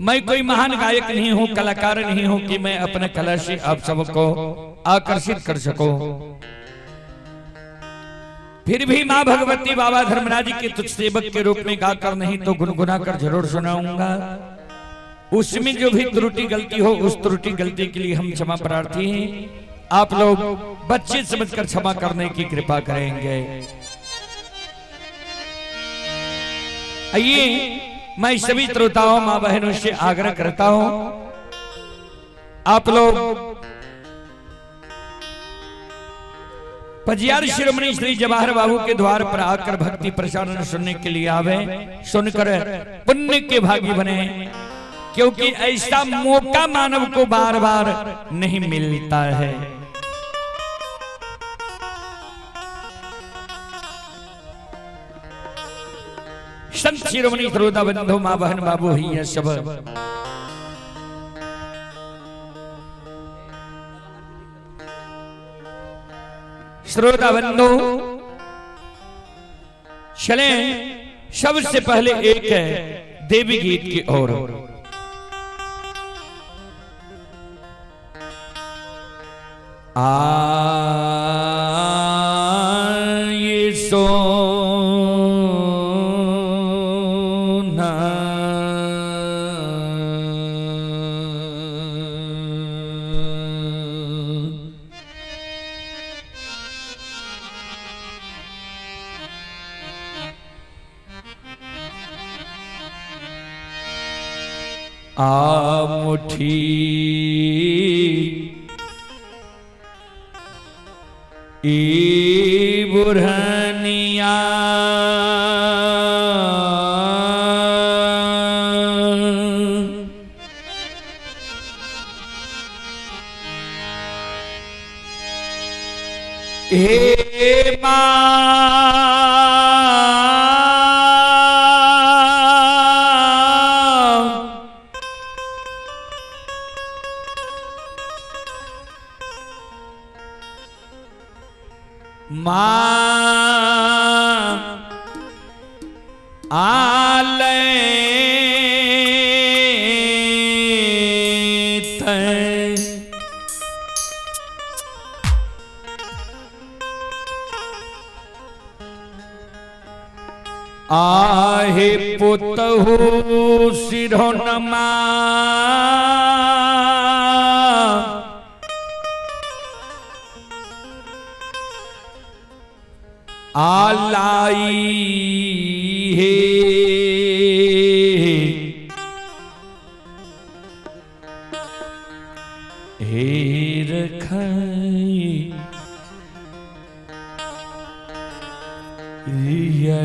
मैं कोई महान गायक नहीं हूं, कलाकार नहीं हूं कि मैं अपने कला से आप सबको आकर्षित कर सकूं। फिर भी मां भगवती बाबा धर्मराज के तुच्छ सेवक के रूप में गाकर नहीं तो गुनगुना कर जरूर सुनाऊंगा। उसमें जो भी त्रुटि गलती हो, उस त्रुटि गलती के लिए हम क्षमा प्रार्थी हैं। आप लोग बच्चे समझकर क्षमा करने की कृपा करेंगे। आइए, मैं सभी श्रोताओं मां बहनों से आग्रह करता हूं, आप लोग पजियार शिरोमणि श्री जवाहर बाबू के द्वार पर आकर भक्ति प्रसारण सुनने के लिए आवे, सुनकर पुण्य के भागी बने, क्योंकि ऐसा मौका मानव को बार बार नहीं मिलता है। संत शिरोमणि श्रोता बंधु मां बहन बाबू ही सब श्रोता बंधु, चले सबसे पहले एक है देवी गीत की ओर। आ ये सोना आ मुठी ई बुरहनिया हे मां मां आले आहे पुतहु सिरोनमा आलाई हे हेर खई ये।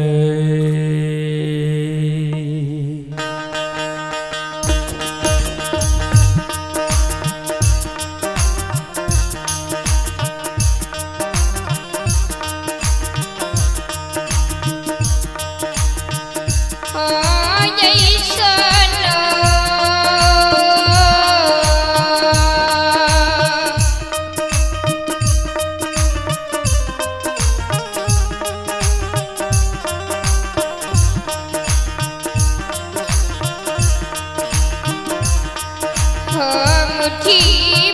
मुठी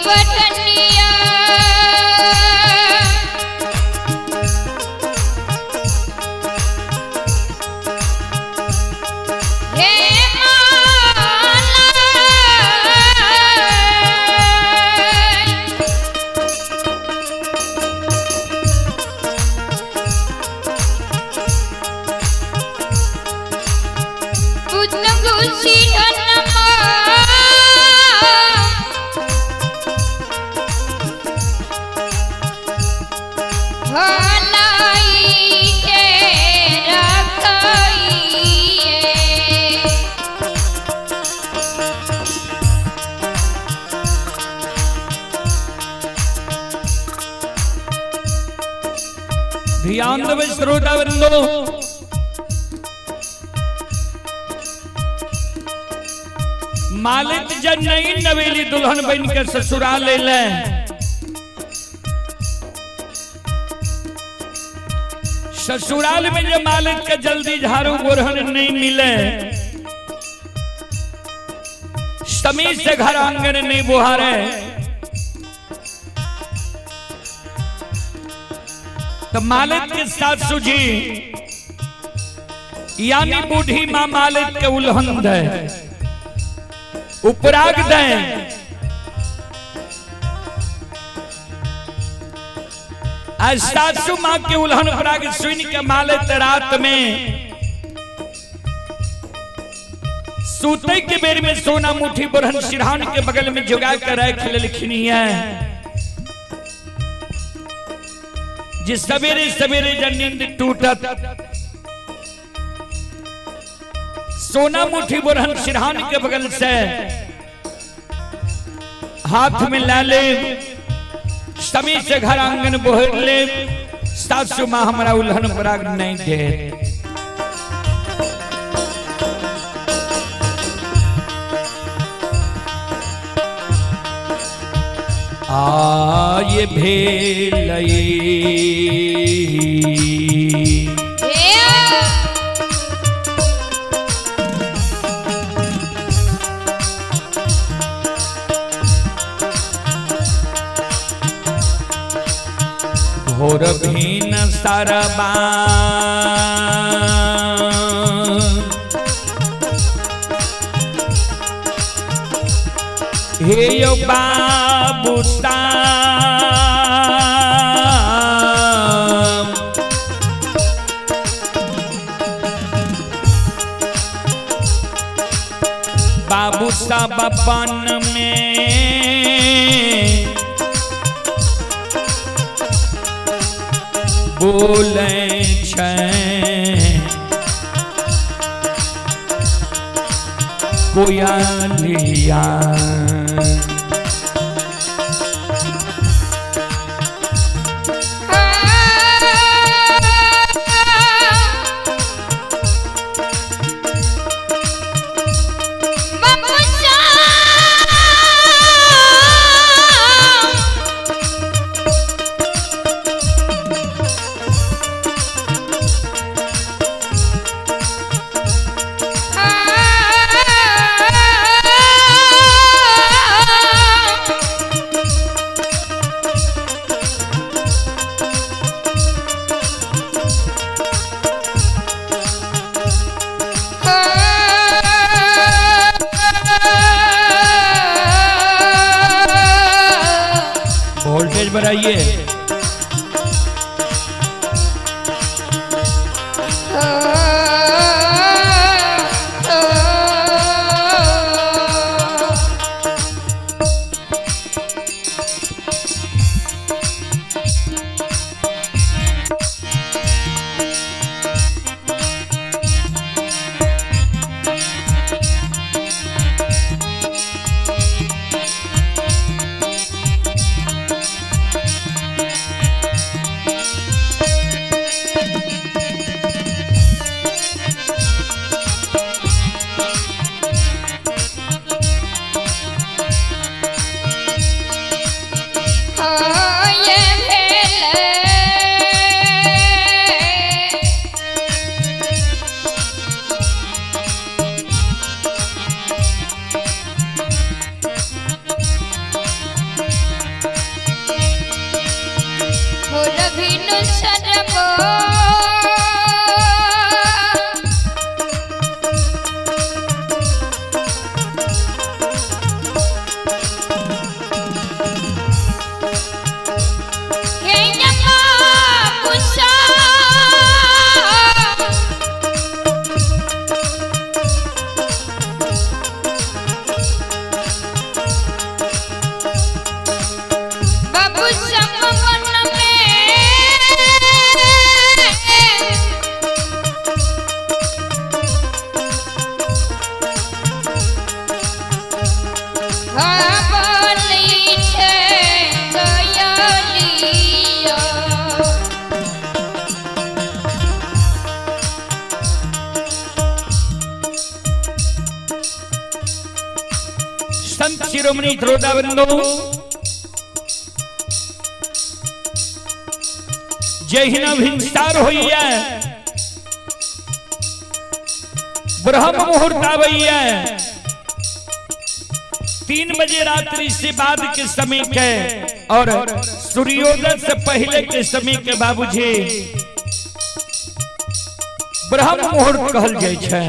बटनिया हे माला पुतंगु सिरनमा भलाई के रखइए। ध्यान दो श्रोता बंधु, मालिक जब नई नवेली दुल्हन बन के ससुराल ले ले, ससुराल में जब मालिक के जल्दी झाड़ू गोरहन नहीं मिले, समय से घर आंगन नहीं बुहारे तो मालिक के सासू जी यानी बूढ़ी माँ मालिक के उल्हन दे, उपराग दे। आज सासू माँ के उल्हन उपराग सुन के मालिक रात में सूते के बेर में सोना मुट्ठी बरहन सिरहान के बगल में जुगा कर रख लेलखिन है। जिस सवेरे सवेरे जब नींद टूटत सोना मुट्ठी बरहन सिरहान के बगल से हाथ में ला ले, समय से घर आंगन बोहर ले, सासू माँ हमारा उल्हन पराग नहीं दे। आ ये भेलई भोर भीन सरबा हे यो बाबू साम, बाबू साहब अपन में बोले छै कोयलिया। वोल्टेज बढ़ाइए। संत शिरोमणि श्रोतावृंदो, जहिना भिनसार होइए, ब्रह्म मुहूर्त आवैये, 3 बजे रात्रि से बाद के समय के और सूर्योदय से पहले के समय के बाबूजी ब्रह्म मुहूर्त कहल जाइ छै।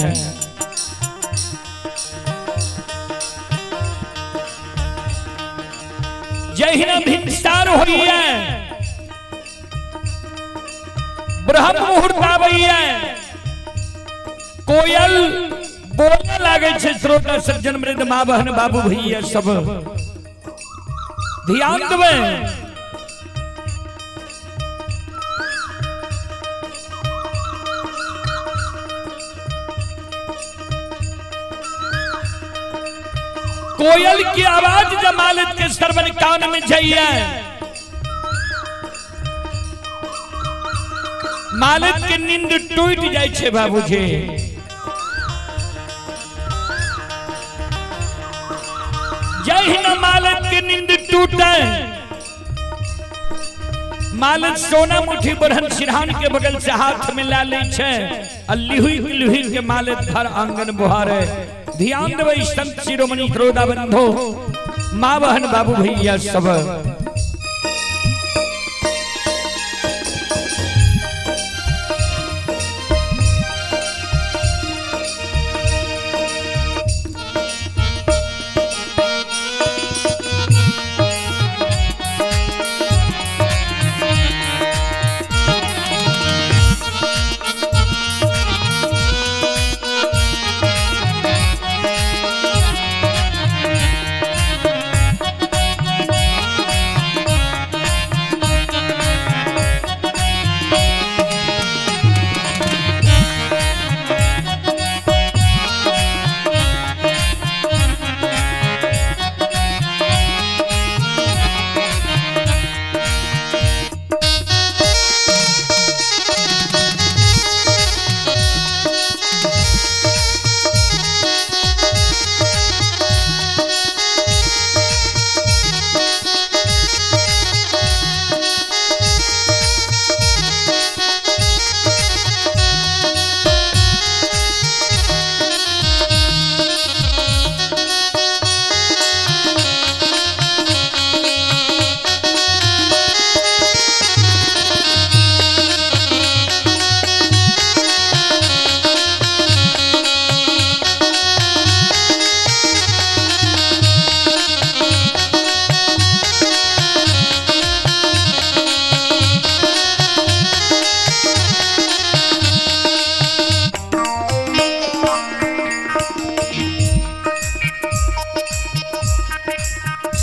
जहिना भिनसार होइए, ब्रह्म मुहूर्त आबैए, कोयल बोले लागे छै। श्रोता सज्जन वृद्ध माँ बहन बाबू भैया सब ध्यान देबै। कोयल की आवाज जमालत के श्रवण कान में जाइए, मालिक के नींद टूट जाए छे बाबूजी। जहिना मालिक के नींद टूटे, मालिक सोना मुठी बढ़न सिरहान के बगल से हाथ में ला ले छे आ लिहुई लिहुई के मालिक घर आंगन बुहारे। ध्यान देबै संत शिरोमणि क्रोधा बंधो माँ बहन बाबू भैया सब।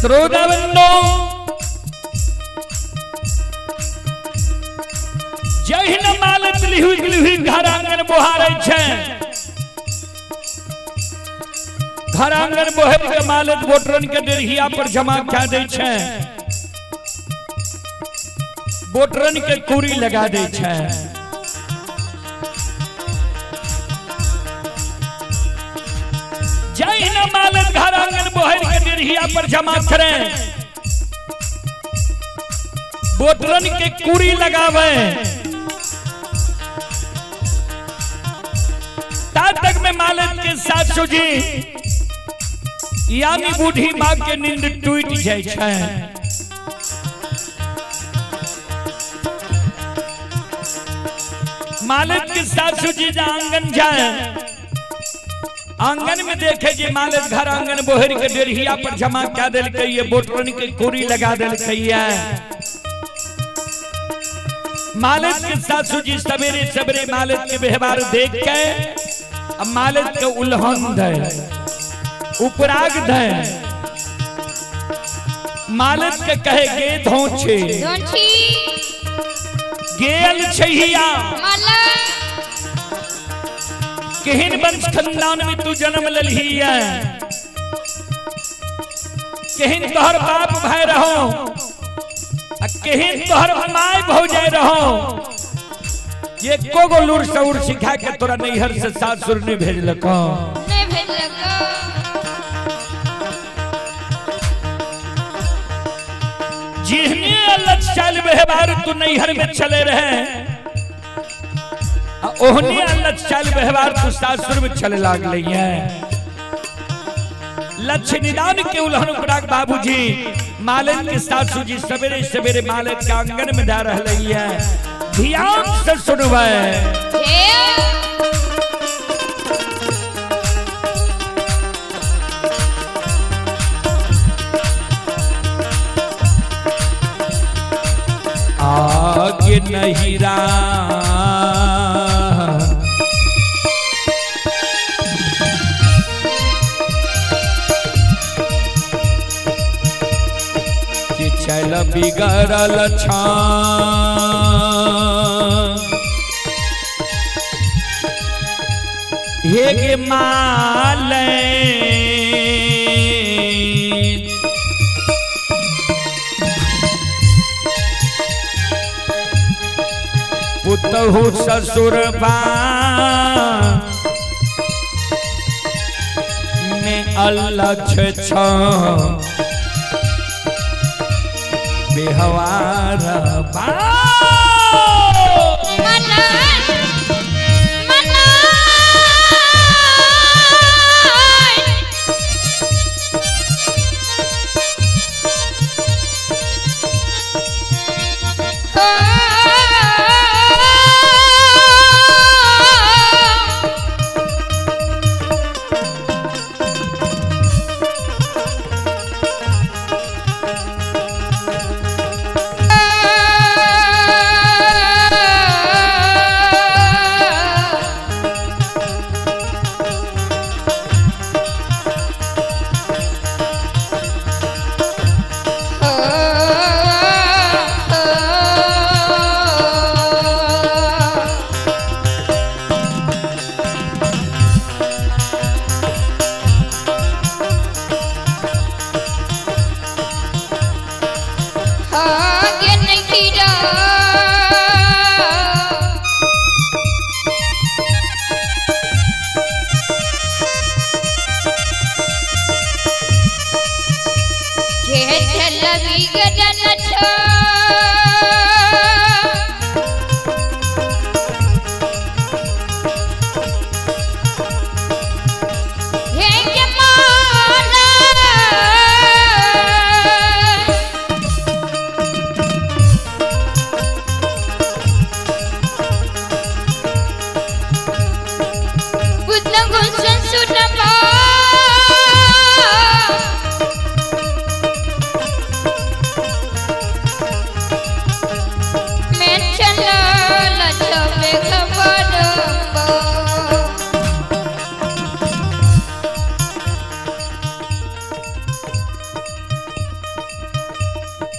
श्रोता बंधो, जहिना मालत लिहुई लिहुई घर आंगन बोहारै छै, घर आंगन बोहर के मालत बोटरन के डेरहिया पर जमा कए दै छै, बोटरन के कुरी लगा दै छै। जहिना मालत घर आंगन बोहर के डेरहिया पर जमा करे, बोटरन के कुरी लगावे, ता तक में मालत के सासू जी यानी बूढ़ी माँ के नींद टूट जाए छै। मालत के सासू जी जा आंगन जाए, आंगन में देखे जे मालत घर आंगन बोहर के डेरहिया पर जमा क्या देलकै ये, बोटरन के कुरी लगा देलकै ये। मालत के सासू जी सवेरे सवेरे मालत के व्यवहार देख के अब मालत के उल्हन दे, उपराग दे, मालत के कहे गे धोछे गेल छहिया, केहन वंश खानदान में तू जन्म ललही है, केहन तोहर बाप भाई रहो, केहन तोहर my भौजाई रहो, ये को गो लूर सऊर सिखा के तोरा नैहर से सासुर ने भेजलको। नहीं भेजलको। जिहने अलग चाल व्यवहार तू नैहर में चले रहे, ओहने अलग चाल व्यवहार तू सासुर में चले लागले है। लक्ष्य निदान के उल्हन उपराग बाबूजी मालन के सासू जी सवेरे सवेरे मालन के आंगन में जा रही है। ध्यान से सुनवे। आगे नहीं रहा कि चल बिगड़ल छा हे गे माल पुतहु ससुर बा में अल्लाह छ बेहवार बा।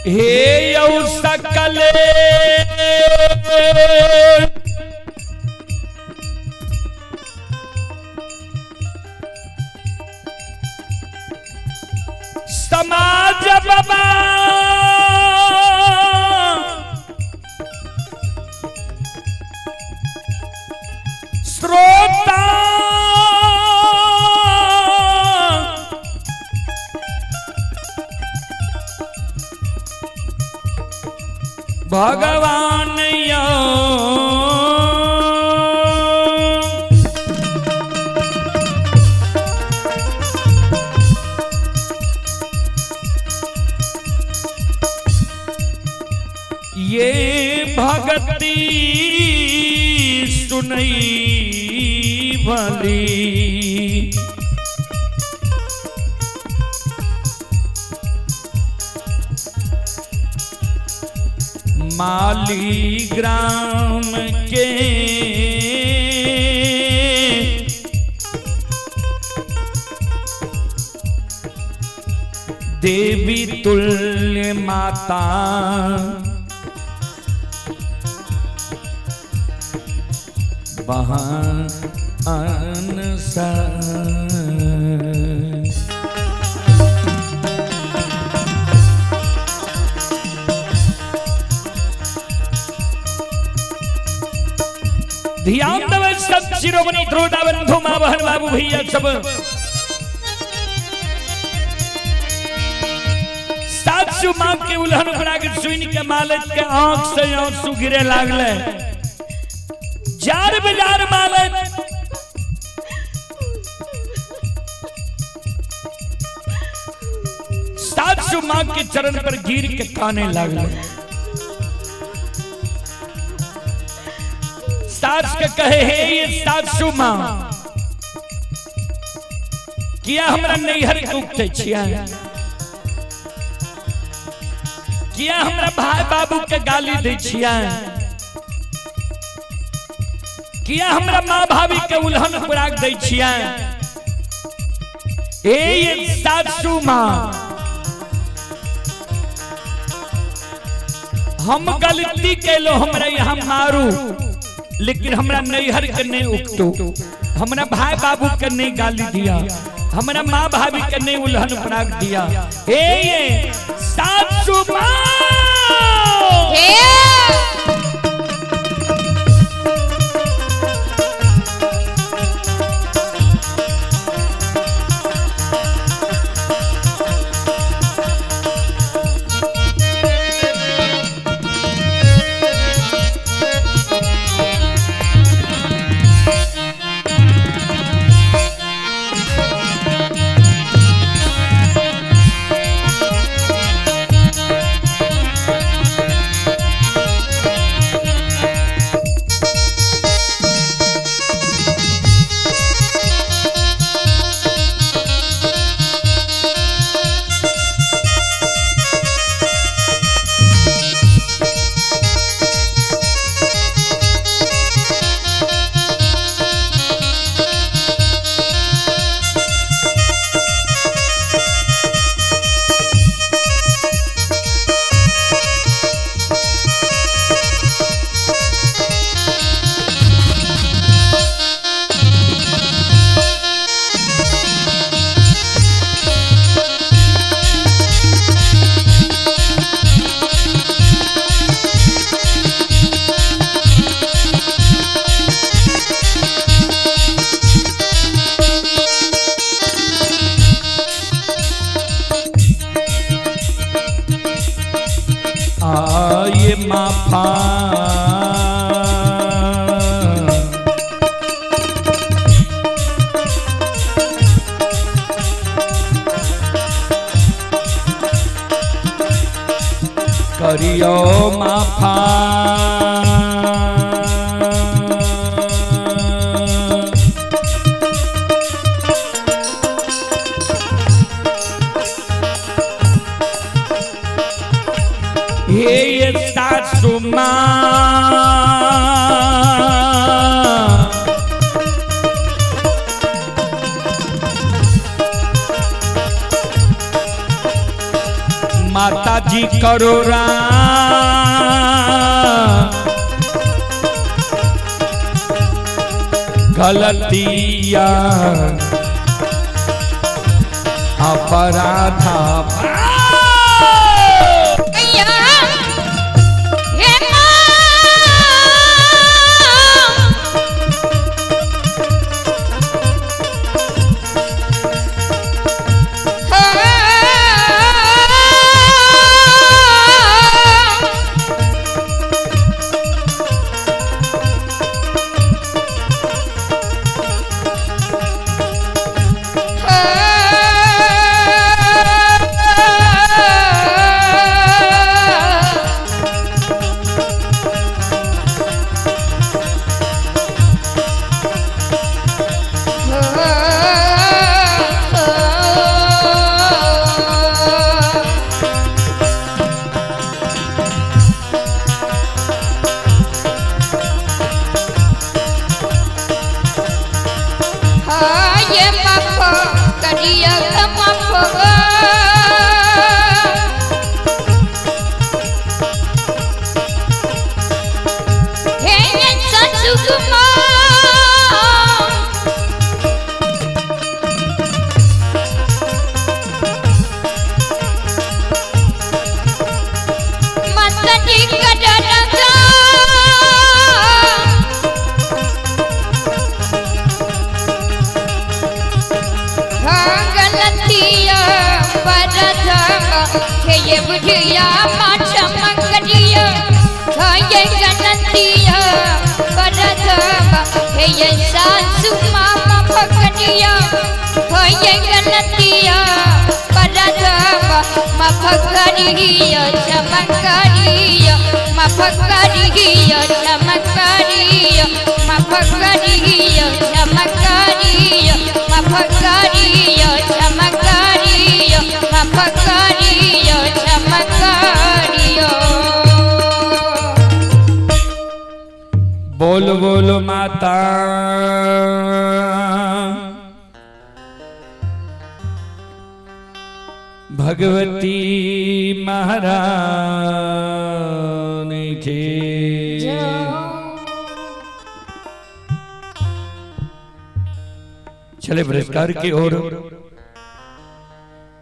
हे यौ सकले समाज बाबा श्रोता भगवान यो ये भगती सुनई भली माली ग्राम के देवी तुल्य माता बहन ध्यान दवे सब शिरोमणि ध्रुवदा बंधु माँ बहन बाबू भैया सब सासू माँ के उल्हन बना के सुन के मालिक के आंख से आंसू गिरे लागले। जार बाजार मालिक सासू माँ के चरण पर गिर के काने लागल। सास के कहे, हे ये सासू माँ, किया हमरा नैहर के उगते छिया? किया हमरा भाई बाबू के गाली दै छिया? किया हमरा माँ भाभी के उल्हन खुराक दै छिया? ए ये सासू माँ, हम गलती कैलो, हमरा यहाँ मारू, लेकिन हमरा नैहर के नहीं उगतो, हमरा भाई बाबू के नहीं गाली दिया, हमरा माँ भाभी के नहीं उल्हन खुराक दिया। ए ये सासू माँ, हे आए माफा करियो माफा, हे ये सासू माँ, माता जी करो राम गलतिया अपराधा। कैया हे माँ, ये माफ करिया माफ, हे ये सासू माँ, माता जी का गलतिया हे ये बुढ़िया माछ मकरिया, ये गलतिया हे ये सासू मामा पकड़िया, ये गलतिया माफ चमकरिया, माफ करिया चमकरिया, माफ करिया चमकरिया, माफ करिया चमकरिया, माफ करिया चमकरिया। बोल बोल माता भगवती महारानी की। चले पुरस्कार की ओर।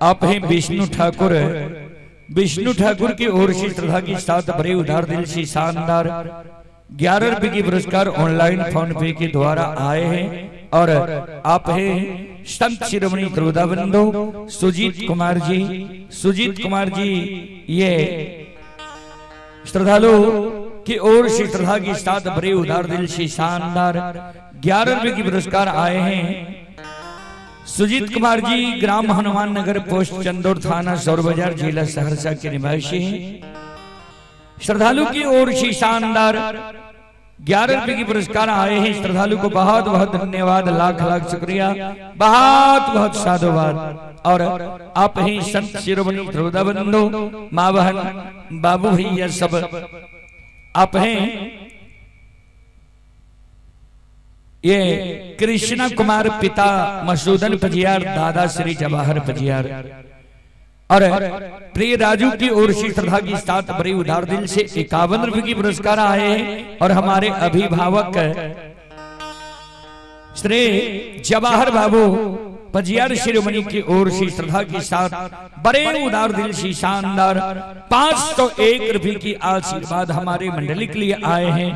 आप हैं विष्णु ठाकुर। विष्णु ठाकुर की ओर से श्रद्धा की साथ बड़े उदार दिल से शानदार 11 रुपए की पुरस्कार ऑनलाइन फोन पे के द्वारा आए हैं। और आप हैं संत शिरोमणि त्रोदा बंधु सुजीत कुमार जी। सुजीत कुमार जी ये श्रद्धालु की ओर से श्रद्धा के साथ बड़े उदार दिल से शानदार 11 रुपए की पुरस्कार आए हैं। सुजीत कुमार जी ग्राम हनुमान नगर, पोस्ट चंदौर, थाना सौर बाजार, जिला सहरसा के निवासी हैं। श्रद्धालु की ओर से शानदार 11 रुपए की पुरस्कार आए हैं। श्रद्धालु को बहुत बहुत धन्यवाद, लाख लाख शुक्रिया, बहुत बहुत साधुवाद। और आप ही संत शिरोमणि ध्रुवदा बंधु, माँ बहन, बाबू भैया सब आप हैं। ये कृष्णा कुमार पिता मसूदन पजियार, दादा श्री जवाहर पजियार और प्रिय राजू की ओर से श्रद्धा की साथ बड़ी उदार दिल से 51 रुपए की पुरस्कार आए हैं। और हमारे अभिभावक श्री जवाहर बाबू पजियार शिरोमणि की ओर से श्रद्धा के साथ बड़े उदार दिल से शानदार 501 रुपए की आशीर्वाद हमारे मंडली के लिए आए हैं।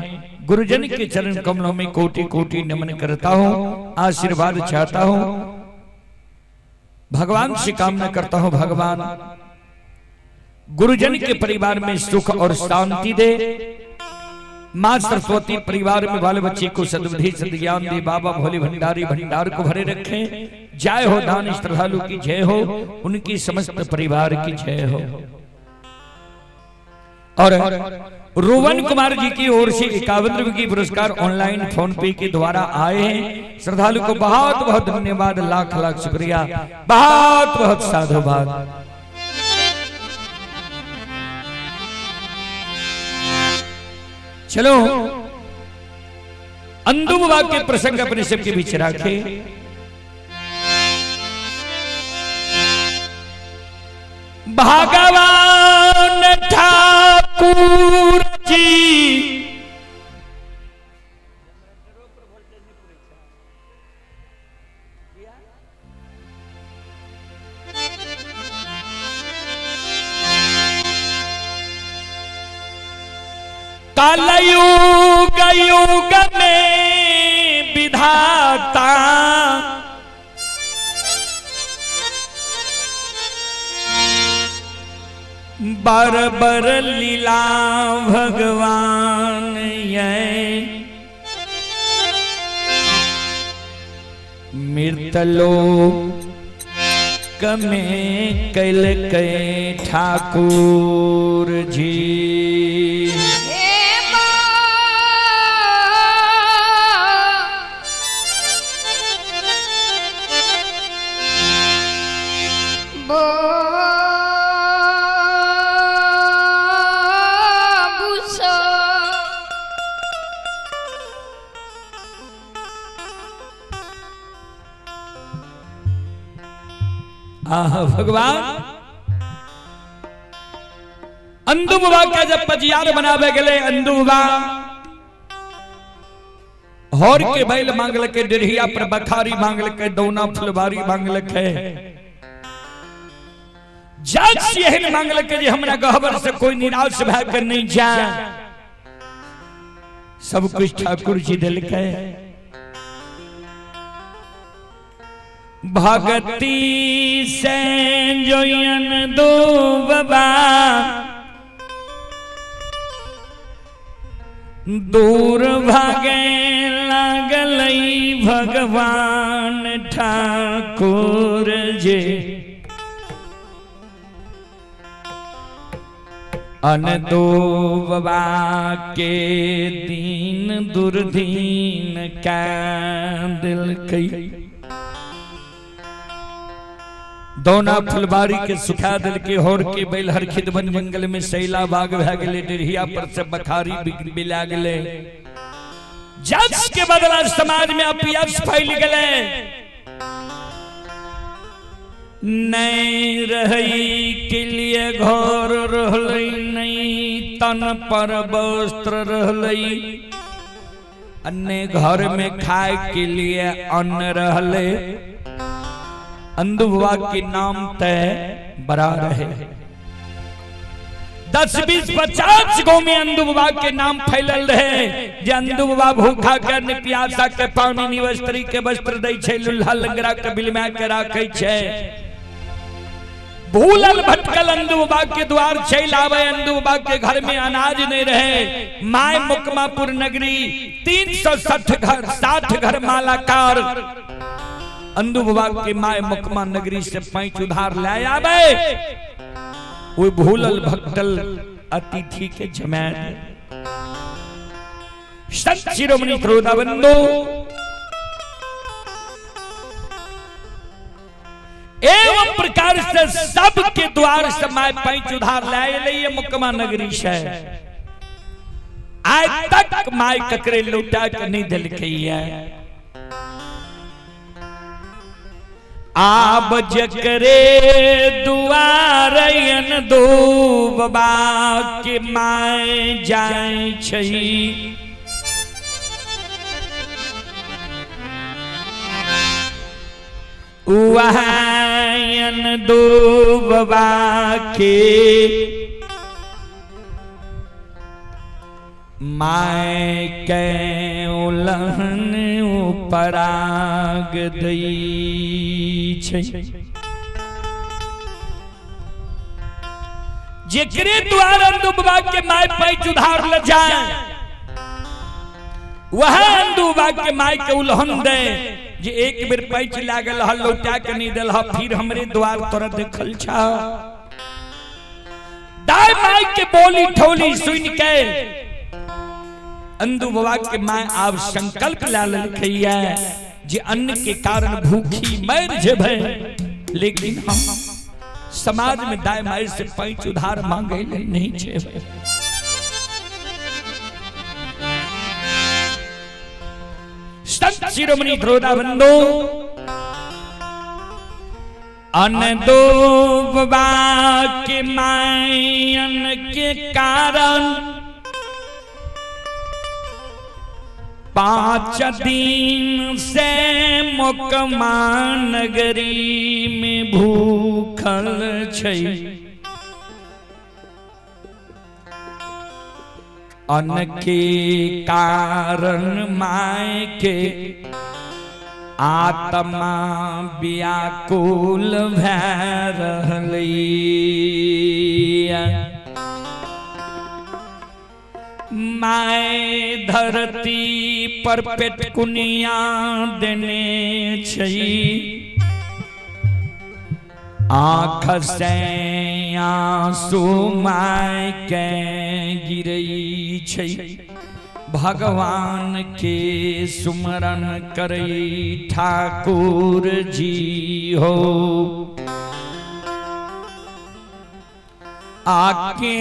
गुरुजन के चरण कमलों में कोटि कोटि नमन करता हूँ, आशीर्वाद चाहता हूँ, भगवान से कामना करता हूँ, भगवान गुरुजन के परिवार में सुख और शांति दे, माँ सरस्वती परिवार में बाल बच्चे को सद्बुद्धि सद्ज्ञान दे, बाबा भोले भंडारी भंडार को भरे रखें। जय हो दान श्रद्धालु की जय हो, उनकी समस्त परिवार की जय हो। और रोवन कुमार जी की ओर से 51 रुपए की पुरस्कार ऑनलाइन फोन पे के द्वारा आए हैं। श्रद्धालु को बहुत बहुत धन्यवाद, लाख लाख शुक्रिया, बहुत बहुत साधुवाद। चलो अंदू बाबा के प्रसंग अपने सबके बीच रखे। भगवान ठाकुर जी कलयुग युग में विधाता बर बर लीला भगवान ये मृतलो कमे कैल के ठाकुर जी। हे माँ बाबूसो आह भगवान अंदू बाबा के जब पजियार बनावे गले, अंदू बाबा हौर के बैल मांगल के, डेढ़िया पर बखारी मांगल के, दौना फुलवारी मांगल के, जज एहन मांगल के जे हमरा गहबर से कोई निराश भय कर नहीं जाए। सब कुछ ठाकुर जी दिल के। भगती से जोयन दो बाबा दूर भागे लागल भगवान ठाकुर जी। अनदोबा के दिन दुर्दीन कै दिलकै। दौना फुलबारी के सुखा दिल के होर के बैल हरखित बन जंगल में सैला बाग भै गेले, डेढ़िया पर से बखारी बिला गेले। जज के बदला समाज में अपयश फैल गेले। नहीं रही के लिए घर रहलै, नहीं तन पर वस्त्र रहलै, अन्य घर में खाए के लिए अन्न रहले। अंधुआ के नाम तय बड़ा रहे। 10 20 50 गो में अंधु बाबा के नाम फैलल रहे जे अंधु बाबा भूखा के ने प्यासा के पानी निवस्त्री के वस्त्र दै छै, लुल्हा लंगड़ा के बिलमा के राखै छै। भूलल भटकल अंधु बाबा के द्वार चल आवे, अंधु बाबा के घर में अनाज नहीं रहे। My Mukmapur नगरी 360 घर 60 घर मालाकार अंधु बाबा के my Mokama नगरी से पैंच उधार ले आवे, वो भूलल भटकल अतिथि के जमा दे। संत शिरोमणि क्रोधाबंधु एवं प्रकार से सबके द्वार से my पैंच उधार लाए लिए मुकमा नगरी से आज तक my ककरे लौटा के नहीं दिलकै है। आब जकरे दुआरयन दो बाबा के my जाय छै, वहायन दो बाबा के my के उलहन उपराग दै छै। जेकरे द्वार अंधु बाबा के my पैच उधार ल जाए, वह अंधु बाबा के my के उलहन दे जे एक बेर पैच लागल ह लौटा के नहीं दिल ह, फिर हमरे द्वार तोरा देखल छा। दाई my के बोली ठोली सुन के अंधु बाबा के my आब संकल्प ला लेलकै जे अन्न के कारण भूखी मर जेबै, लेकिन हम समाज में दाई my से पैंच उधार मांगे ले नहीं जेबै। संत शिरोमणि द्रोणाबंधु अन्न बाबा के my अन्न के कारण 5 दिन से मोकमा नगरी में भूखल छै। अन्न के कारण my के आत्मा व्याकुल भै रहलै। My धरती पर पेटकुनिया देने छै, आँख से आंसू my के गिरै छै। भगवान के सुमरन करै ठाकुर जी हो, आके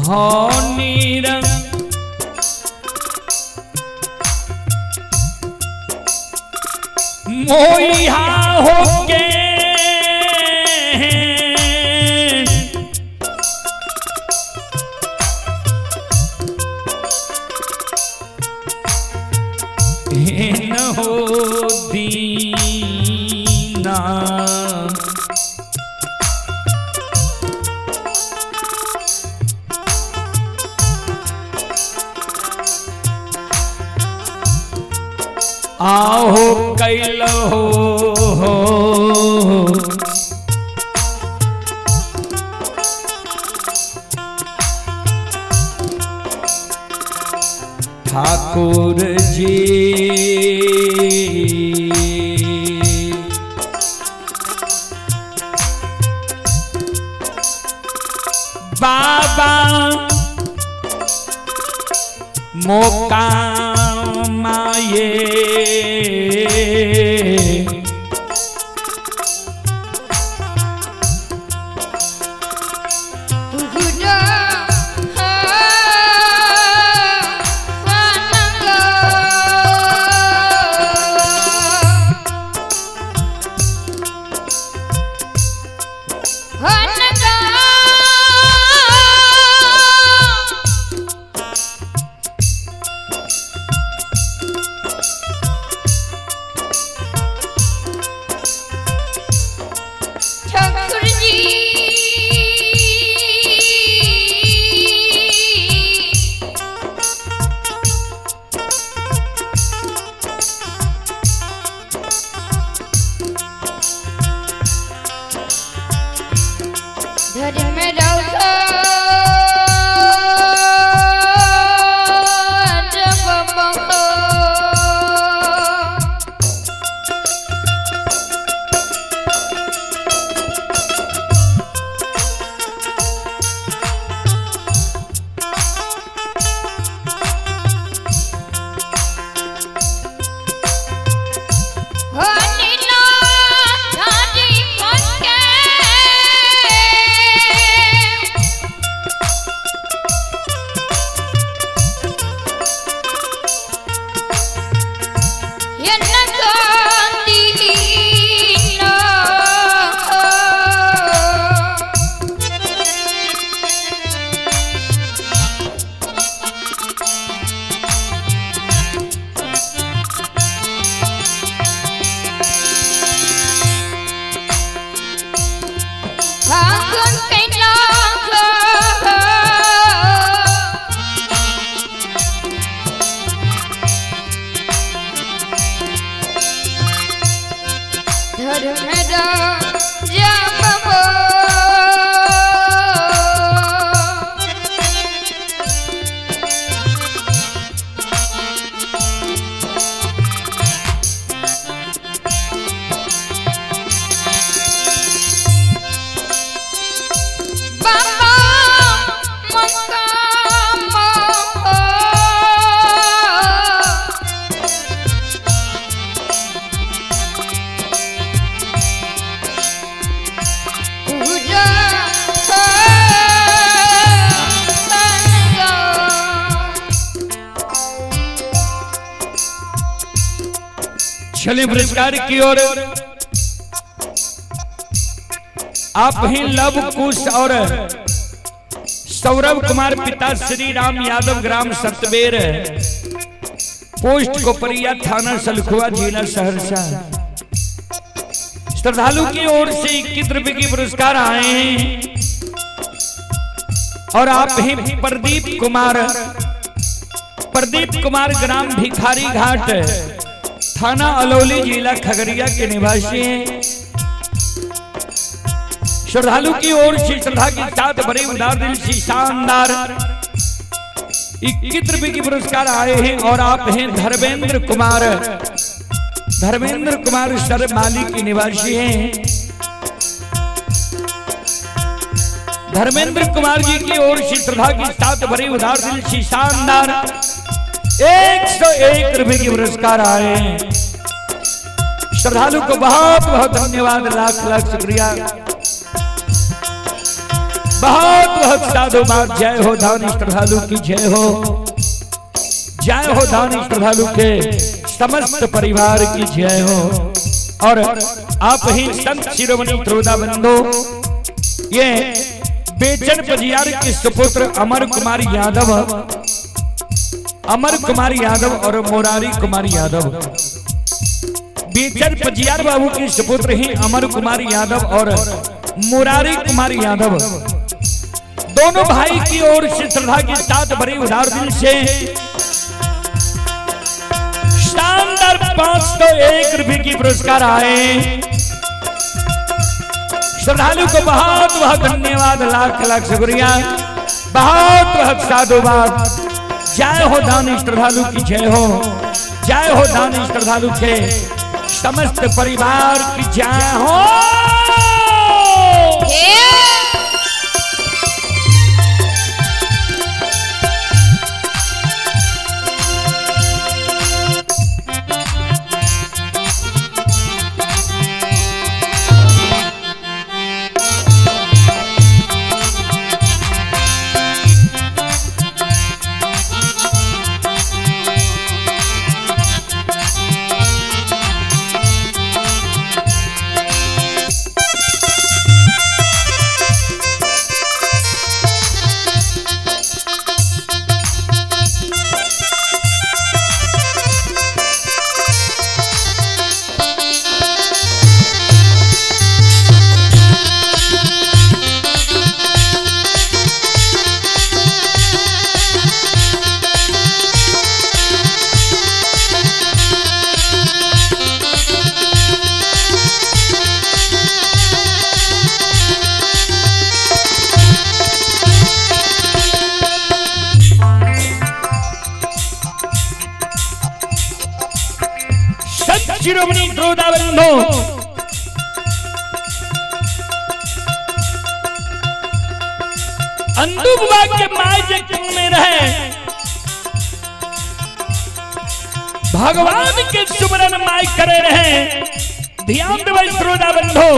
हो नीरंग मोहिया होके हेन हो दीना। आहो कैल हो जी। बाबा मोका माये ठाकुर जी। धर्म चलिए पुरस्कार की ओर। आप ही लव कुश और सौरभ कुमार पिता श्री राम यादव ग्राम सतबेर पोस्ट कोपरिया थाना सलखुआ जिला सहरसा। श्रद्धालु की ओर से 21 रुपए की पुरस्कार आए हैं। और आप ही प्रदीप कुमार, प्रदीप कुमार ग्राम भिखारी घाट थाना अलौली जिला खगड़िया के निवासी हैं। श्रद्धालु की ओर से श्रद्धा के साथ बड़े उदार दिल से शानदार 21 रुपए की पुरस्कार आए हैं। और आप हैं धर्मेंद्र कुमार, धर्मेंद्र कुमार सरमाली के निवासी हैं। धर्मेंद्र कुमार जी की ओर से श्रद्धा के साथ बड़े उदार दिल से शानदार 101 रुपए के पुरस्कार आए हैं। श्रद्धालु को बहुत बहुत धन्यवाद, लाख लाख शुक्रिया, बहुत बहुत साधुवाद। जय हो दानी श्रद्धालु की जय हो, जय हो दानी श्रद्धालु के समस्त परिवार की जय हो। और आप ही संत शिरोमणि त्रोदा बंधु, ये बेचन पजियार के सुपुत्र अमर कुमार यादव, अमर कुमार यादव और मुरारी कुमार यादव, बेचन पजियार बाबू के सुपुत्र ही अमर कुमार यादव और मुरारी कुमार यादव, दोनों भाई की ओर से श्रद्धा के साथ बड़े उदार दिल से शानदार 501 रुपए की पुरस्कार आए। श्रद्धालु को बहुत बहुत धन्यवाद, लाख लाख शुक्रिया, बहुत बहुत साधुवाद। जय हो दानी श्रद्धालु की जय हो। जय हो दानी श्रद्धालु के समस्त परिवार की जय हो। शिरोमणि श्रोताबंधो, अंदू बाबा के my जे में रहे, भगवान के सुमरन my करे रहे। ध्यान देवे श्रोता बंधो,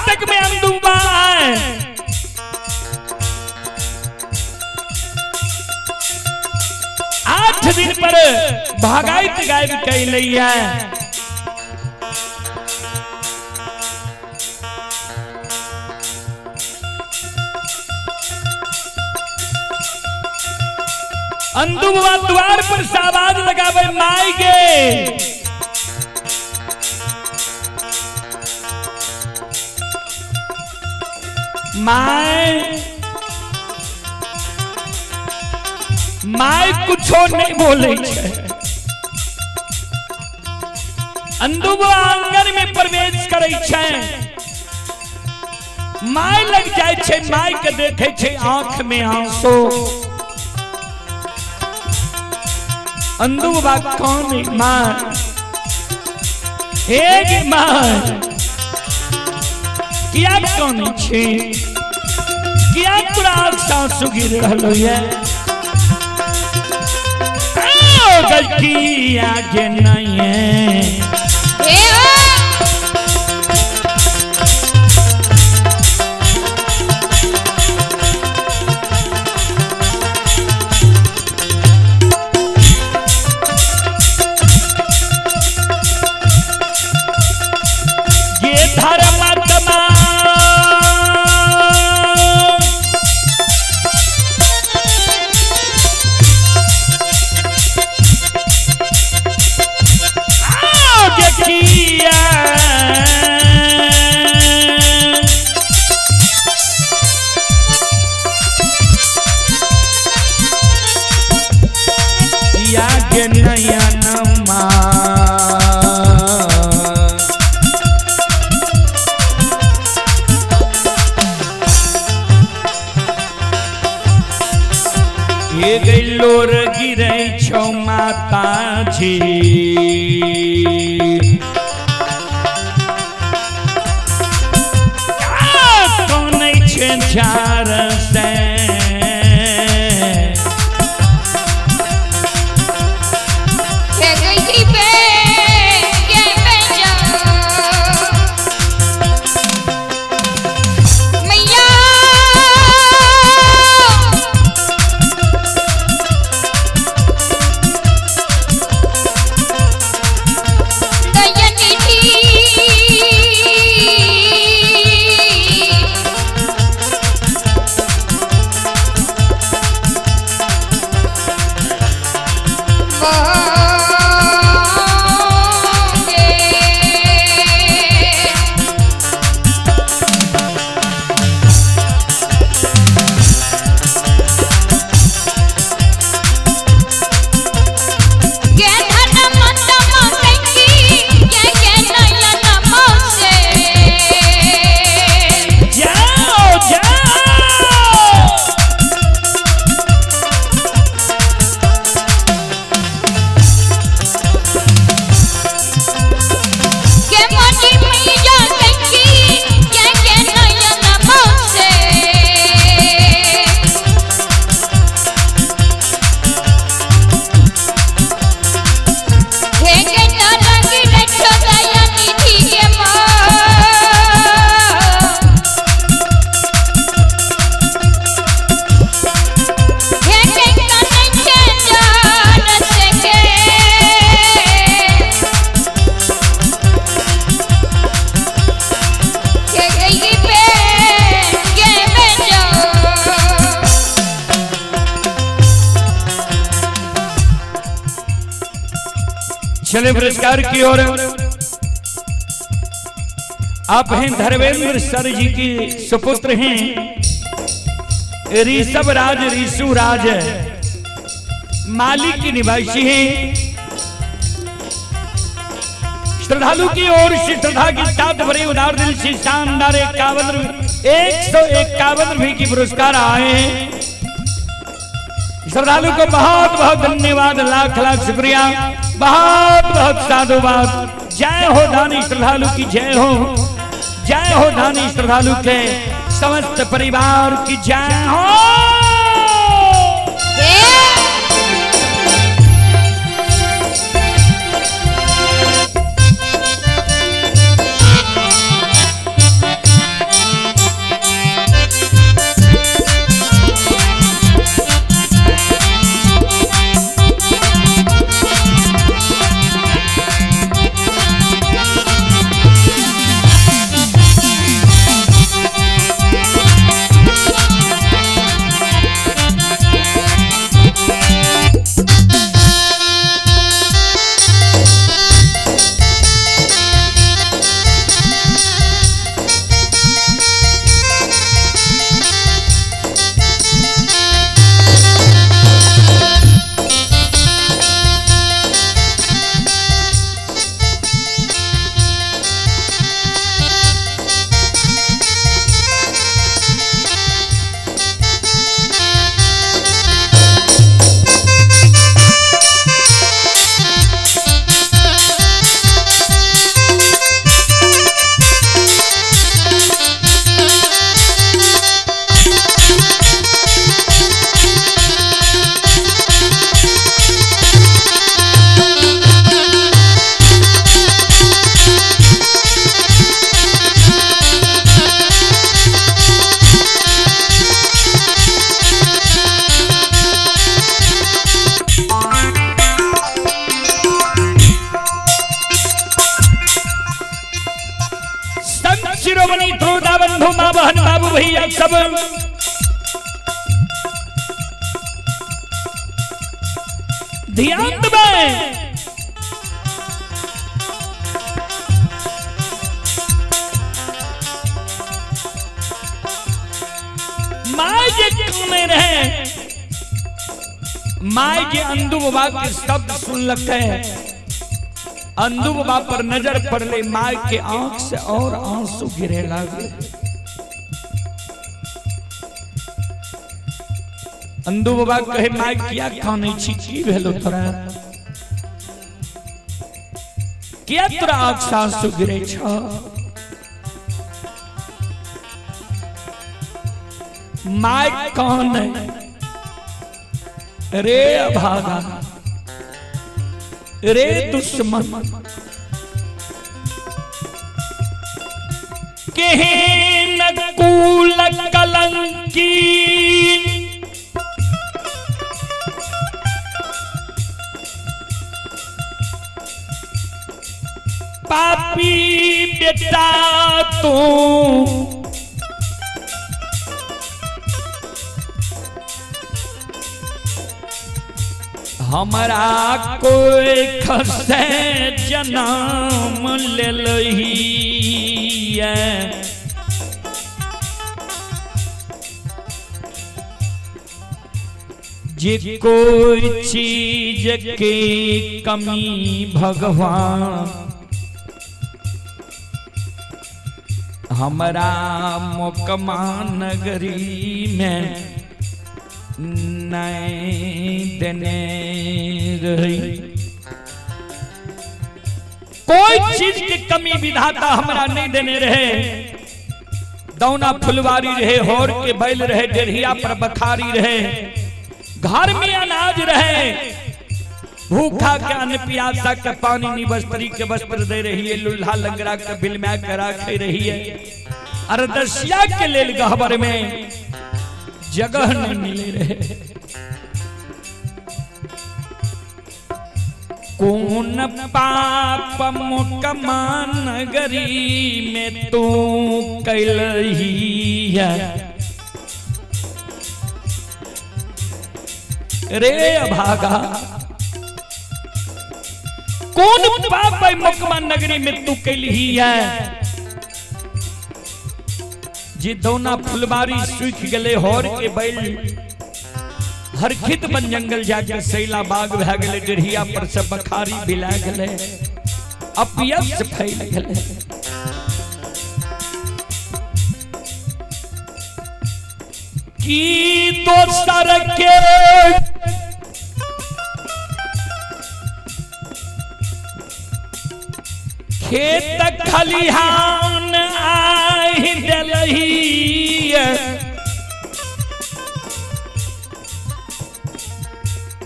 तक में अंदू बाबा आए। 8 दिन पर भागाइत गायब कैलैया। अंदू बाबा द्वार पर आवाज लगावे माई गे, my my कुछो नहीं बोले छे। अंदू बाबा आंगन में प्रवेश करे छे, my लग जाए छे, my के देखे छे आंख में आंसू। अंदू बाबा कौन मां, एक मां किया कौन छे, किया तोरा आंख से आंसू गिर रहलो ये, किया जे नहीं है। ये धर्मात्मा किया के नयनमा ये गैलोर गिरे छो माताजी, कौन छे झार से, चले पुरस्कार की ओर। आप हैं धर्मेंद्र सर जी की सुपुत्र हैं ऋषभ राज ऋषु राज, माली की निवासी हैं। श्रद्धालु की ओर से श्रद्धा के साथ भरे उदार दिल से शानदार 151 रुपए की पुरस्कार आए हैं। श्रद्धालु को बहुत बहुत धन्यवाद, लाख लाख शुक्रिया, बहुत बहुत साधुवाद। जय हो दानी श्रद्धालु की जय हो, जय हो दानी श्रद्धालु के समस्त परिवार की जय हो। संत शिरोमणि त्रोदा बंधु माँ बहन बाबू भैया सब ध्यान में माय जे में रहे, my जे अंदू बाबा के शब्द सुन लगे, अंदू बाबा पर नजर पड़ले, my के आंख से और आंसू गिरे लागे। अंदू बाबा कहे my किया कानै छी, की भेलो तोरा, किया तोरा आंख से आंसू गिरे छ? My कौन है रे अभागा, रे दुश्मन, केहन कूल कलंकी पापी बेटा तू, हमरा कोई खसे जन्म लेलही, जे कोई चीज के कमी भगवान हमरा मोकमा नगरी में नहीं देने रही। कोई चीज की कमी विधाता हमरा नहीं देने रहे। दौना फुलवारी रहे, होर के बैल रहे, डेढ़िया पर बखारी रहे, घर में अनाज रहे, भूखा के अन्न प्यासा के पानी निवस्त्री के वस्त्र दे रही है, लुल्हा लंगड़ा के बिलमा के राखे रही है, अरदसिया के लेल गहबर में जगह नहीं मिले रहे। कौन पाप मोकमा नगरी में तू कैलही है रे अभागा, कोन पाप है मोकमा नगरी में तू कैलही है जे दौना फुलबारी सूख गेले हर के बैल हरखित बन जंगल जाके सैला बाग भए गेले, डेढ़िया पर से बखारी बिला गेले, अपयश फैल गेले। की दोसर के खेत खलिहान आहि देलही,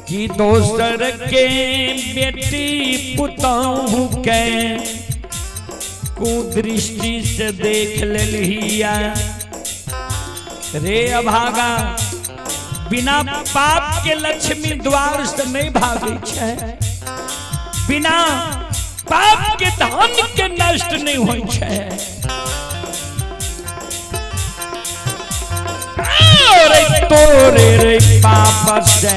कि दोसर के बेटी पुतहु के कुदृष्टि से देख लेलहिया। रे अभागा, बिना पाप के लक्ष्मी द्वार से नहीं भागे छै, बिना पाप के धन के नष्ट नहीं होई छै। रे तोरे रे पाप से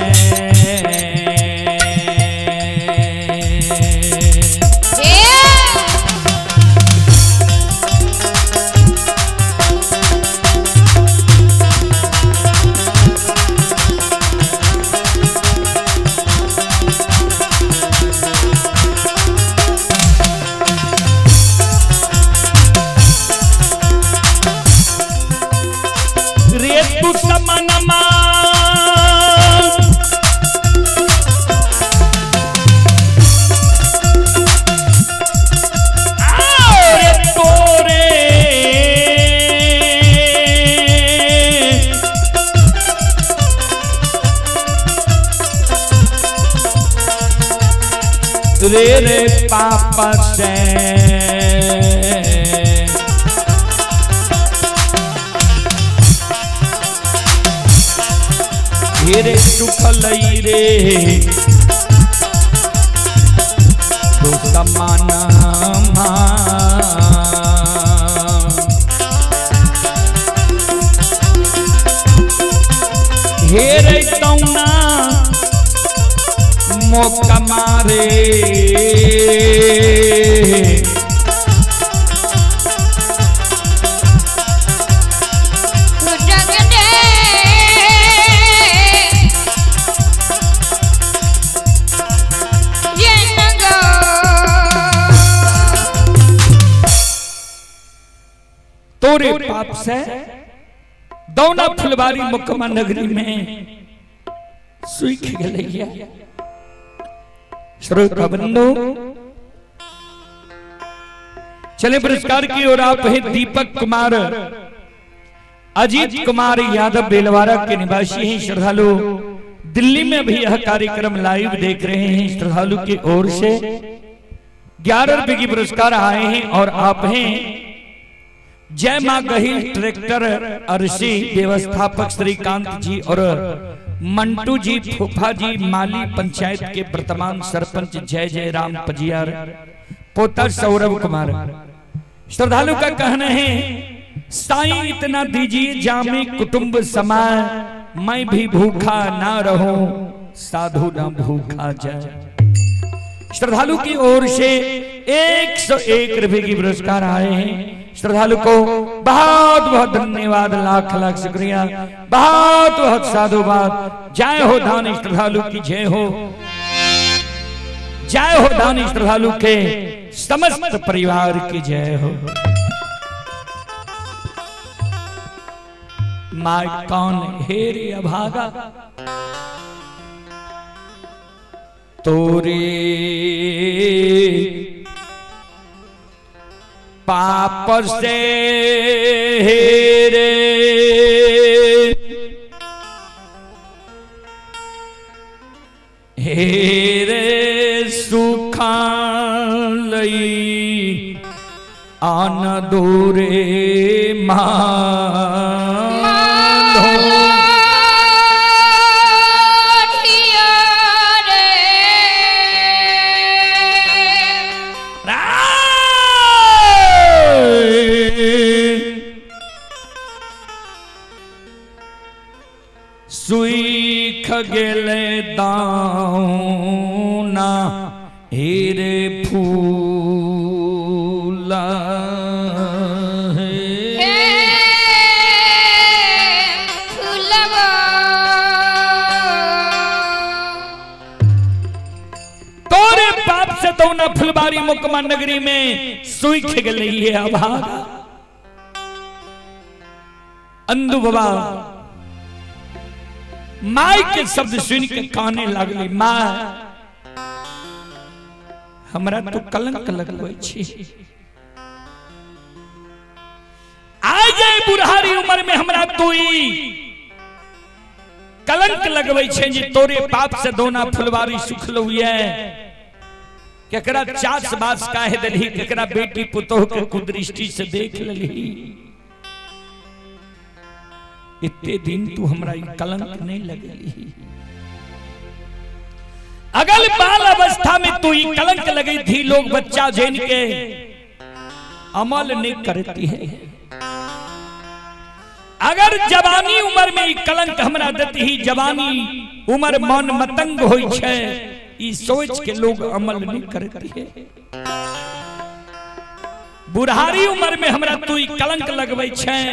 रे तू समनमा रे तोरे रे रे पाप से रे सुखलई रे तो समाना हे रे तौना मौका मारे तोरे पाप से दौना फुलवारी मुकमा नगरी में सूख गई। श्रोता बंधु, चले पुरस्कार की ओर। आप हैं दीपक कुमार अजीत कुमार यादव बेलवारा के निवासी हैं। श्रद्धालु दिल्ली में भी यह कार्यक्रम लाइव देख रहे हैं। श्रद्धालु की ओर से 11 रुपए की पुरस्कार आए हैं और आप हैं जय मां गहिल ट्रैक्टर अरसी व्यवस्थापक श्रीकांत जी और मंटू जी फूफा जी माली पंचायत के वर्तमान सरपंच जय जय राम पजियार पोता सौरभ कुमार। श्रद्धालु का कहना है साईं इतना दीजिए जामे कुटुंब समाए, मैं भी भूखा ना रहूं साधु ना भूखा जाए। श्रद्धालु की ओर से 101 रुपए की पुरस्कार आए हैं। श्रद्धालु को बहुत बहुत धन्यवाद, लाख लाख शुक्रिया, बहुत बहुत साधुवाद। जय हो दानी श्रद्धालु की जय हो, जय हो दानी श्रद्धालु के समस्त परिवार की जय हो। मां कौन हेरी अभागा तोरे पाप से हेरे हेरे सुखा लई आन दूरे मां। सुईख गेले दाना हे हेरे फूला हे हे फुलवा। तोरे पाप से तो ना फुलबारी मुकमा नगरी में सूख गई है अभागा। अंधु बाबा माई के शब्द सुन के काने लगली, माँ हमरा तो कलंक लगबै छी, आ जाए बुढ़ारी उम्र में हमरा तू ई कलंक लगबै छै जे तोरे पाप से दोना फुलवारी सुखलौ ये, केकरा चास बास काहे देलही, केकरा बेटी पुतोह के कुदृष्टि से देख लेलही, इतने दिन तू हमरा ई कलंक नहीं लगली। अगल बाल अवस्था में तू ई कलंक लगी थी, लोग बच्चा जैन के अमल नहीं करती है। अगर जवानी उम्र में ई कलंक हमरा देती ही, जवानी उम्र मन मतंग होई छै, ई सोच के लोग अमल नहीं करती है। बुढ़ारी उम्र में हमरा तू ई कलंक लगबै छै,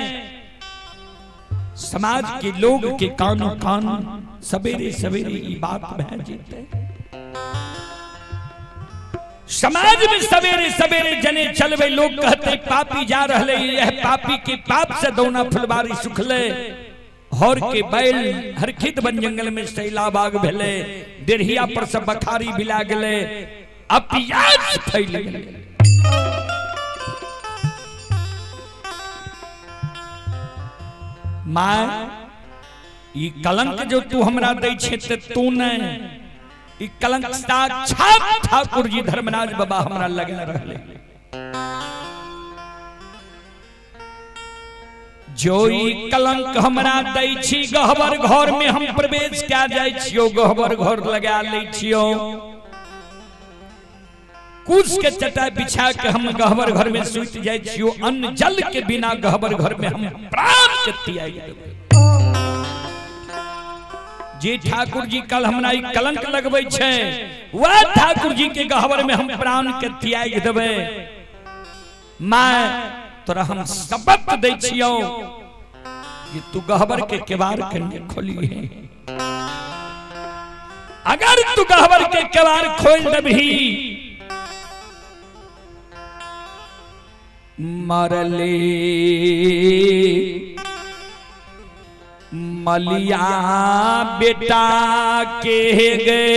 समाज के लोग के कानो कान सवेरे सवेरे ई बात भए जेतै। समाज में सवेरे सवेरे जने चलबे लोग कहते पापी जा रहले, यह पापी के पाप से दौना फुलबारी सुखले, हर के बैल हरखित बन जंगल में सैला बाग भेले, डेढ़िया पर सब बखारी बिला गेले, अपियाज फैल गेले। माय ई कलंक जो तू हमरा दै छे ते तू नहीं, ई कलंक साक्षात ठाकुर जी धर्मराज बाबा हमरा लगा रहले। जो ई कलंक हमरा दै छी गहबर घर में हम प्रवेश क्या जाय छियो, गहबर घर लगा लै छियो, कुश के चटाई बिछा के हम गहबर घर में सुत जाय छियो, अन्न जल के बिना गहबर घर में हम प्राण के त्याग देबै। जे ठाकुर जी कल हमरा ई कलंक लगबै छै, वह ठाकुर जी के गहबर में हम प्राण के त्याग देबै। माय तोरा हम सबक दै छियौ कि तू गहबर के केवाड़ के नहीं खोली है, अगर तू गहबर के केवाड़ खोल देबही मरले मलिया बेटा के गए,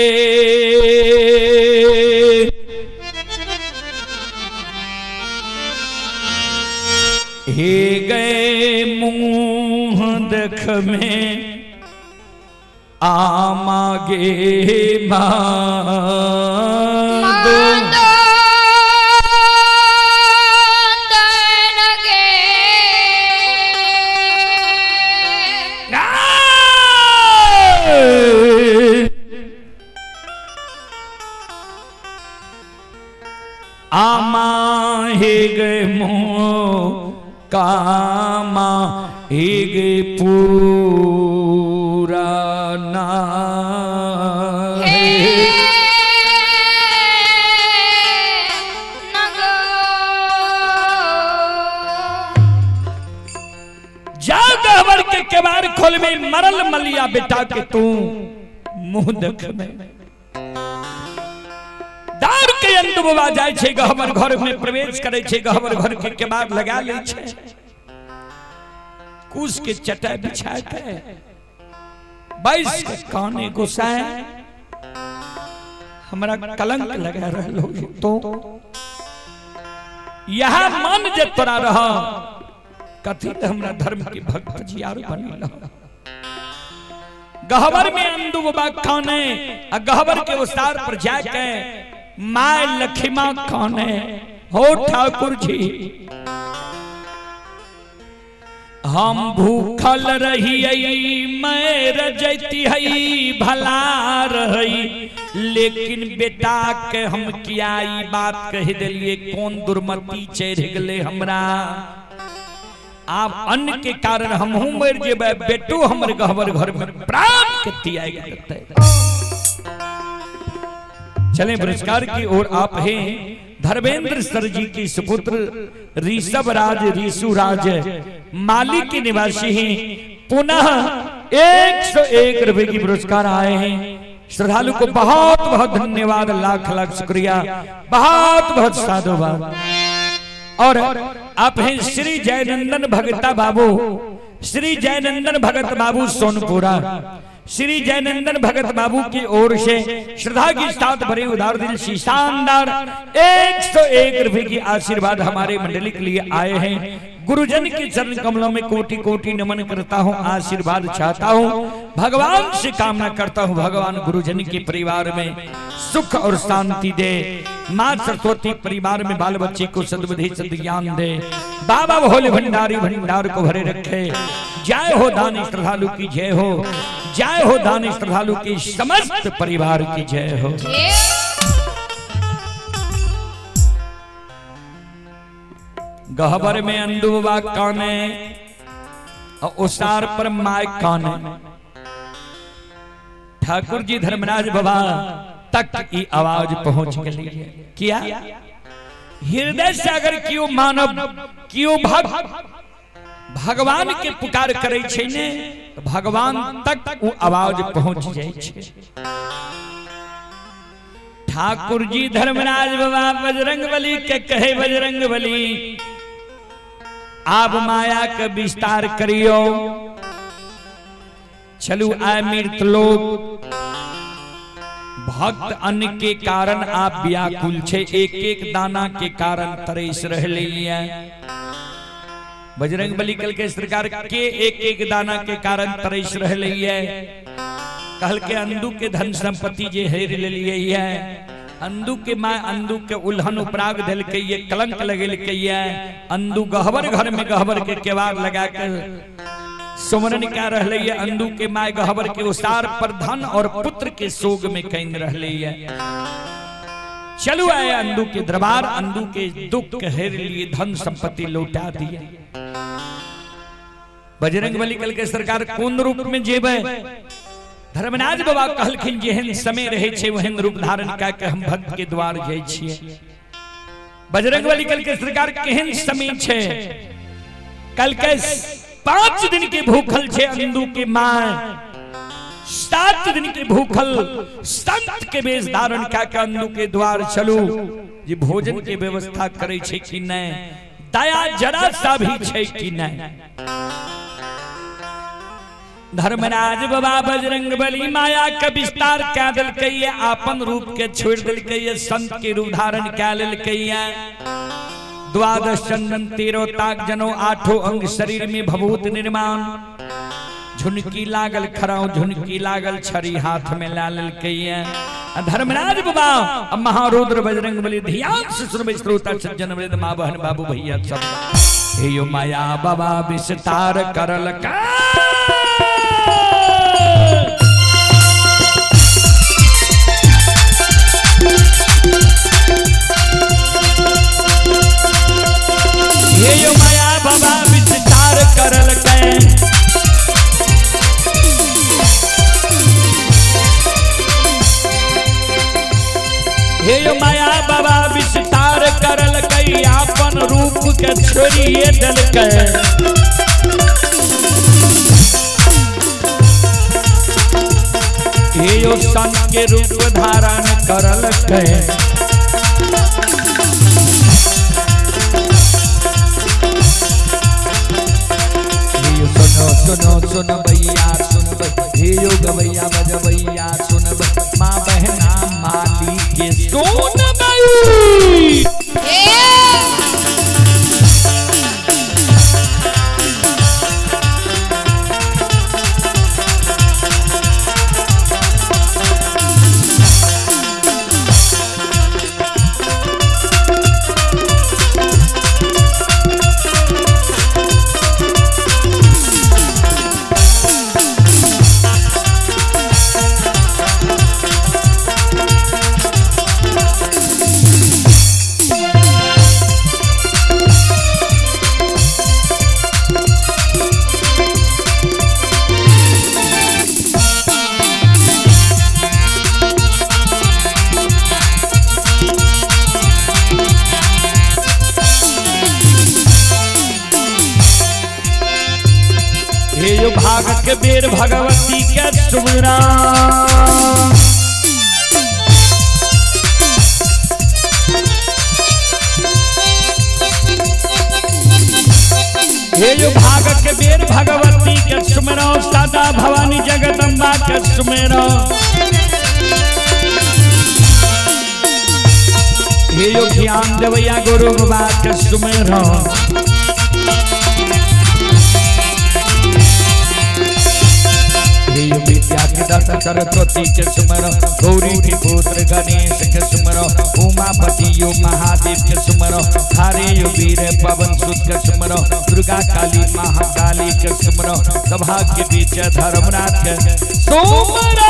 हे गए मुंह देख में आमा गे मादो। आमा हे गे मोह कामा हे गे पूराना जा गहबर के केवाड़ खोल में मरल मलिया बेटा के तू मुंह देख में दार के अंदर बाबा जाय छै, गहबर घर में प्रवेश करे छै, गहबर घर के केवाड़ लगा ले छै, कुश के चटाई बिछा के बैस के काने गुस्साए हमरा कलंक लगा रहलो तो यह मन जे तोरा रह कथी त हमरा धर्म के भक्त जियार बनेला। गहबर में अंदु बाबा काने आ गहबर के उस्तार पर जाके my Lakhima काने हो ठाकुर जी हम भूखल रहियै मैं रजती है भला रही, लेकिन बेटा के हम किया ई बात कह दिलिए, कौन दुर्मति चढ़ गेलै हमरा, आप अन्न के कारण हमहू मर जेबै, बेटो हमर गहबर घर में प्राण के त्याग देतै। चले पुरस्कार की ओर। आप हैं धर्मेंद्र सर जी की सुपुत्र ऋषभ राज रीसु राज माली के निवासी हैं। पुनः 101 रुपए की पुरस्कार आए हैं। श्रद्धालु को बहुत बहुत धन्यवाद, लाख लाख शुक्रिया, बहुत बहुत साधुवाद। और आप हैं श्री जयनंदन भगता बाबू, श्री जयनंदन भगत बाबू सोनपुरा, श्री जयनंदन भगत बाबू की ओर से श्रद्धा के साथ भरे उदार दिल से शानदार 101 रुपए की आशीर्वाद हमारे मंडली के लिए आए हैं। गुरुजन के चरण कमलों में कोटि कोटि नमन करता हूँ, आशीर्वाद चाहता हूँ, भगवान से कामना करता हूँ भगवान गुरुजन के परिवार में सुख और शांति दे, माँ सरस्वती परिवार में बाल बच्चे को सद्बुद्धि सद्ज्ञान दे, बाबा भोले भंडारी भंडार को भरे रखे। जय हो दानी श्रद्धालु की जय हो, जय हो दानी श्रद्धालु की समस्त परिवार की जय हो। गहबर में अंदुबा काने और उसार पर my काने। ठाकुर जी धर्मराज बाबा तक की आवाज पहुंच गई है। किया हृदय से अगर क्यों मानव क्यों भक्त भगवान के पुकार करे छै ने, तो भगवान तक वो आवाज पहुंच जाए छै। ठाकुर जी धर्मराज बाबा बजरंग बली के कहे, बजरंग बली आब माया के विस्तार करियो, चलू आए मृत लोग। भक्त अन्न के कारण आप व्याकुल छे, एक एक दाना के कारण तरस रहले है। बजरंग बली कल के सरकार के एक एक दाना के कारण तरस रहले है। कहल के अंदू के धन संपत्ति जे हेर लेलिए है, अंदू के मां अंदू के उल्हन उपराग दिल के ये कलंक लगेल के ये अंदू गहबर घर में गहबर के केवाड़ लगा के सुमरन क्या रहले है। अंदू के my गहबर के उसार पर धन और पुत्र के सोग में can रहले है। चलू आए अंदू के दरबार, अंदू के दुख हेर लिए धन संपत्ति लौटा दिया। बजरंग बली कल के सरकार कोन रूप में जेबे? धर्मराज बाबा कहलखिन जेहन समय रहे छे वहन रूप धारण कऽ के हम भक्त के द्वार जाइ छियै। बजरंग बली कल के सरकार केहन समय छे? कल के 5 दिन के भूखल छे अंदू के मां, 7 दिन के भूखल संत के वेश धारण कऽ के अंदू के द्वार चलू, जे भोजन के व्यवस्था करे छे कि नहीं, दया जरा सा भी छे कि नहीं। धर्मराज बाबा बजरंग बली माया के विस्तार कह दिलकै, अपन रूप के छोड़ दिलकै, संत के रूप धारण कह लेलकै। द्वादश चंदन तेरो ताक जनो आठों अंग शरीर में भभूत निर्माण, झुनकी लागल खराव झुनकी लागल छड़ी हाथ में ला लेलकै। धर्मराज बाबा महारुद्र बजरंग बली ध्यान से सुनबै श्रोता सज्जन वृद्ध माँ बहन बाबू भैया सब। हे यो माया बाबा विस्तार करल का हे यो माया बाबा विस्तार करल कै। हे यो माया बाबा विस्तार करल कै, अपन रूप के छोड़िए दिलकै। हे यो संत के रूप धारण करल कै। सुनो सुनो सुन भैया सुन हे यो गवैया बजबैया सुन माँ बहना माली के सुन बई। भाग के बेर भगवती के सुमरा। हे यो भाग के बेर भगवती के सुमरो, सदा भवानी जगदम्बा के सुमरो। हे यो ज्ञान देवैया गुरु बाबा के सुमरो। विद्या के दाता सरस्वती के सुमरो, गौरी के पुत्र गणेश के सुमरो, उमापति यो महादेव के सुमरो, हरे यो वीर पवन सुत के सुमरो, दुर्गा काली महाकाली के सुमरो, सभा के बीच धर्मनाथ के सुमरो।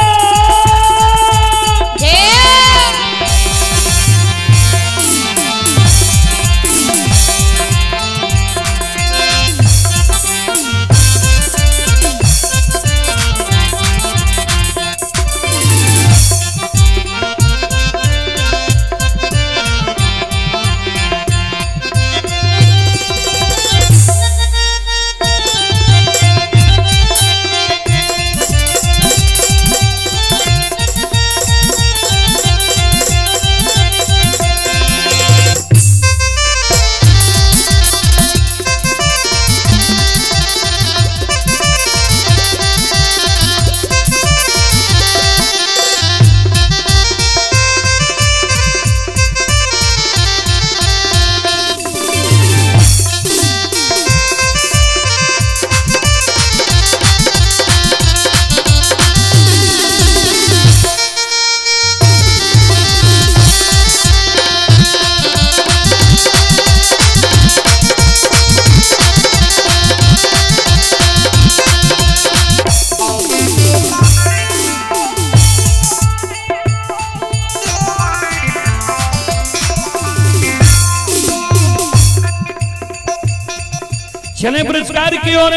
चले पुरस्कार की ओर।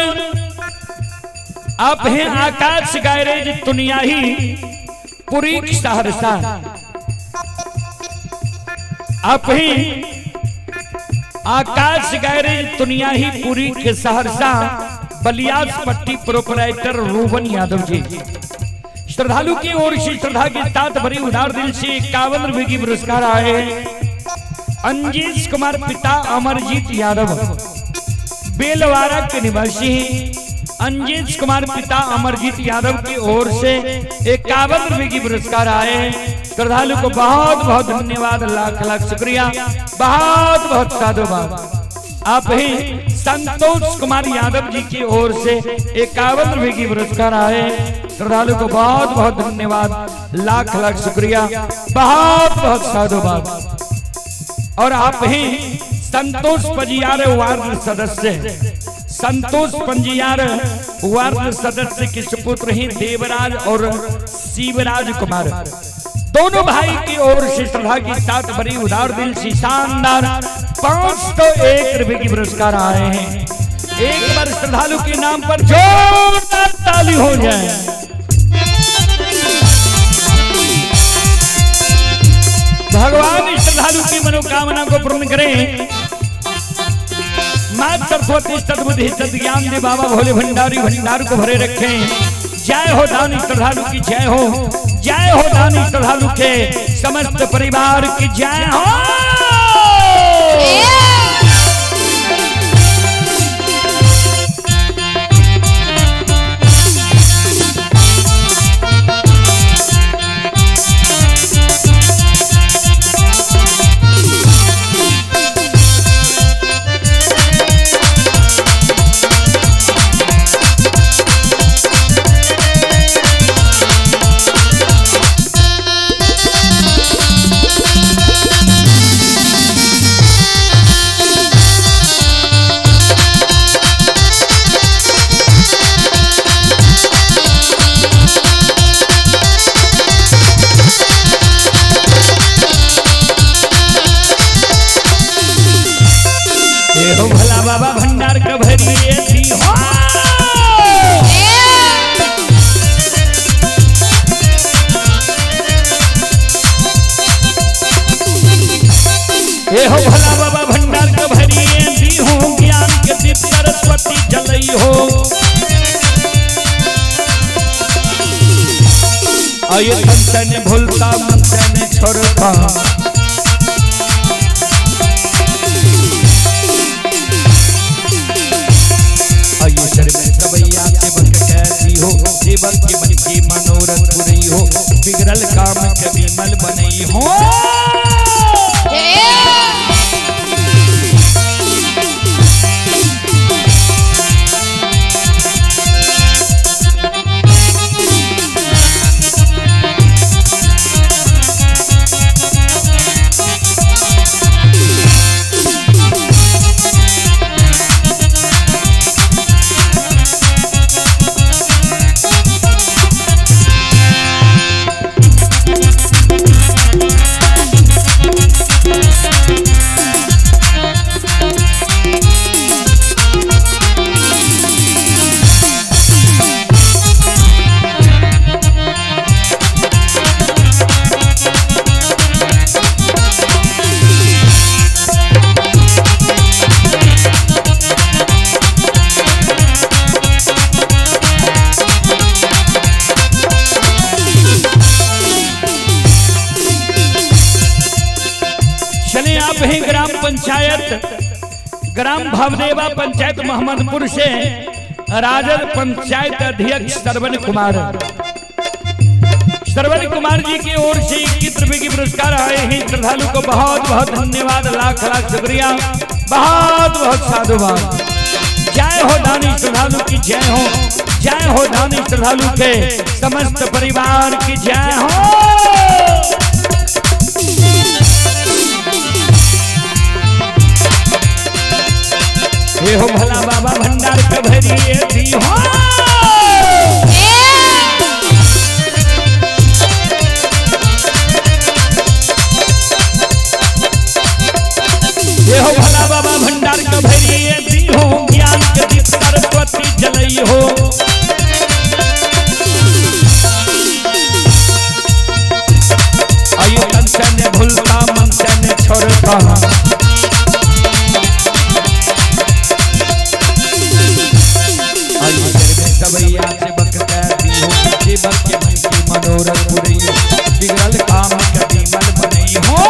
आप हैं आकाश गैरेज दुनियाही पुरी सहरसा। आप हैं आकाश गैरेज दुनियाही पुरी के सहरसा बलियास पट्टी प्रोपराइटर रूबन यादव जी। श्रद्धालु की ओर से श्रद्धा के साथ भरी उदार दिल से 51 रुपए की पुरस्कार आए। अंजीश कुमार पिता अमरजीत यादव बेलवारा के निवासी अंजीश कुमार पिता अमरजीत यादव की ओर से 51 रुपए की पुरस्कार आए। श्रद्धालु को बहुत बहुत धन्यवाद, लाख लाख शुक्रिया, बहुत बहुत साधुवाद। आप ही संतोष कुमार यादव जी की ओर से 51 रुपए की पुरस्कार आए। श्रद्धालु को बहुत बहुत धन्यवाद, लाख लाख शुक्रिया, बहुत बहुत साधुवाद। और आप ही संतोष पंजियार वार्ड सदस्य, संतोष पंजियार वार्ड सदस्य के सुपुत्र ही देवराज और शिवराज कुमार, दोनों भाई की ओर से श्रद्धा के साथ भरी उदार दिल से शानदार 501 रुपए की पुरस्कार आए हैं। एक बार श्रद्धालु के नाम पर जोरदार ताली हो जाए। भगवान श्रद्धालु की मनोकामना को पूर्ण करें। मां सरस्वती सद्बुद्धि सद्ज्ञान दे बाबा भोले भंडारी भंडार को भरे रखें। जय हो दानी श्रद्धालु की जय हो, जय हो दानी श्रद्धालु के समस्त परिवार की जय हो। बाबा भंडार का भरिए थी हो। ए हो भोला बाबा भंडार का भरिए थी हो, ज्ञान के दीप सरस्वती जलई हो। आये तन से ने भूलता मन से ने छोड़ता। आये सर में सवैया सेवक कहती हो, सेवक के मन की मनोरथ पुरई हो, बिगड़ल काम के विमल बनई हो। चले आप हैं ग्राम पंचायत ग्राम भवदेवा पंचायत मोहम्मदपुर से राजद पंचायत अध्यक्ष श्रवण कुमार। श्रवण कुमार जी की ओर से 21 रुपए की पुरस्कार आए हैं। श्रद्धालु को बहुत बहुत धन्यवाद, लाख लाख शुक्रिया, बहुत बहुत साधुवाद। जय हो दानी श्रद्धालु की जय हो, जय हो दानी श्रद्धालु के समस्त परिवार की जय हो। ये हो भला बाबा भंडार के भरिए दी हो। ये हो भला बाबा भंडार के भरिए दी हो, ज्ञान के दीप सरस्वती जलई हो। आयु तन से ने भूलता मन से ने छोड़ता। सवैया सेवक कहती हो, सेवक के मन की मनोरथ पुरई हो, बिगड़ल काम के विमल बनई हो।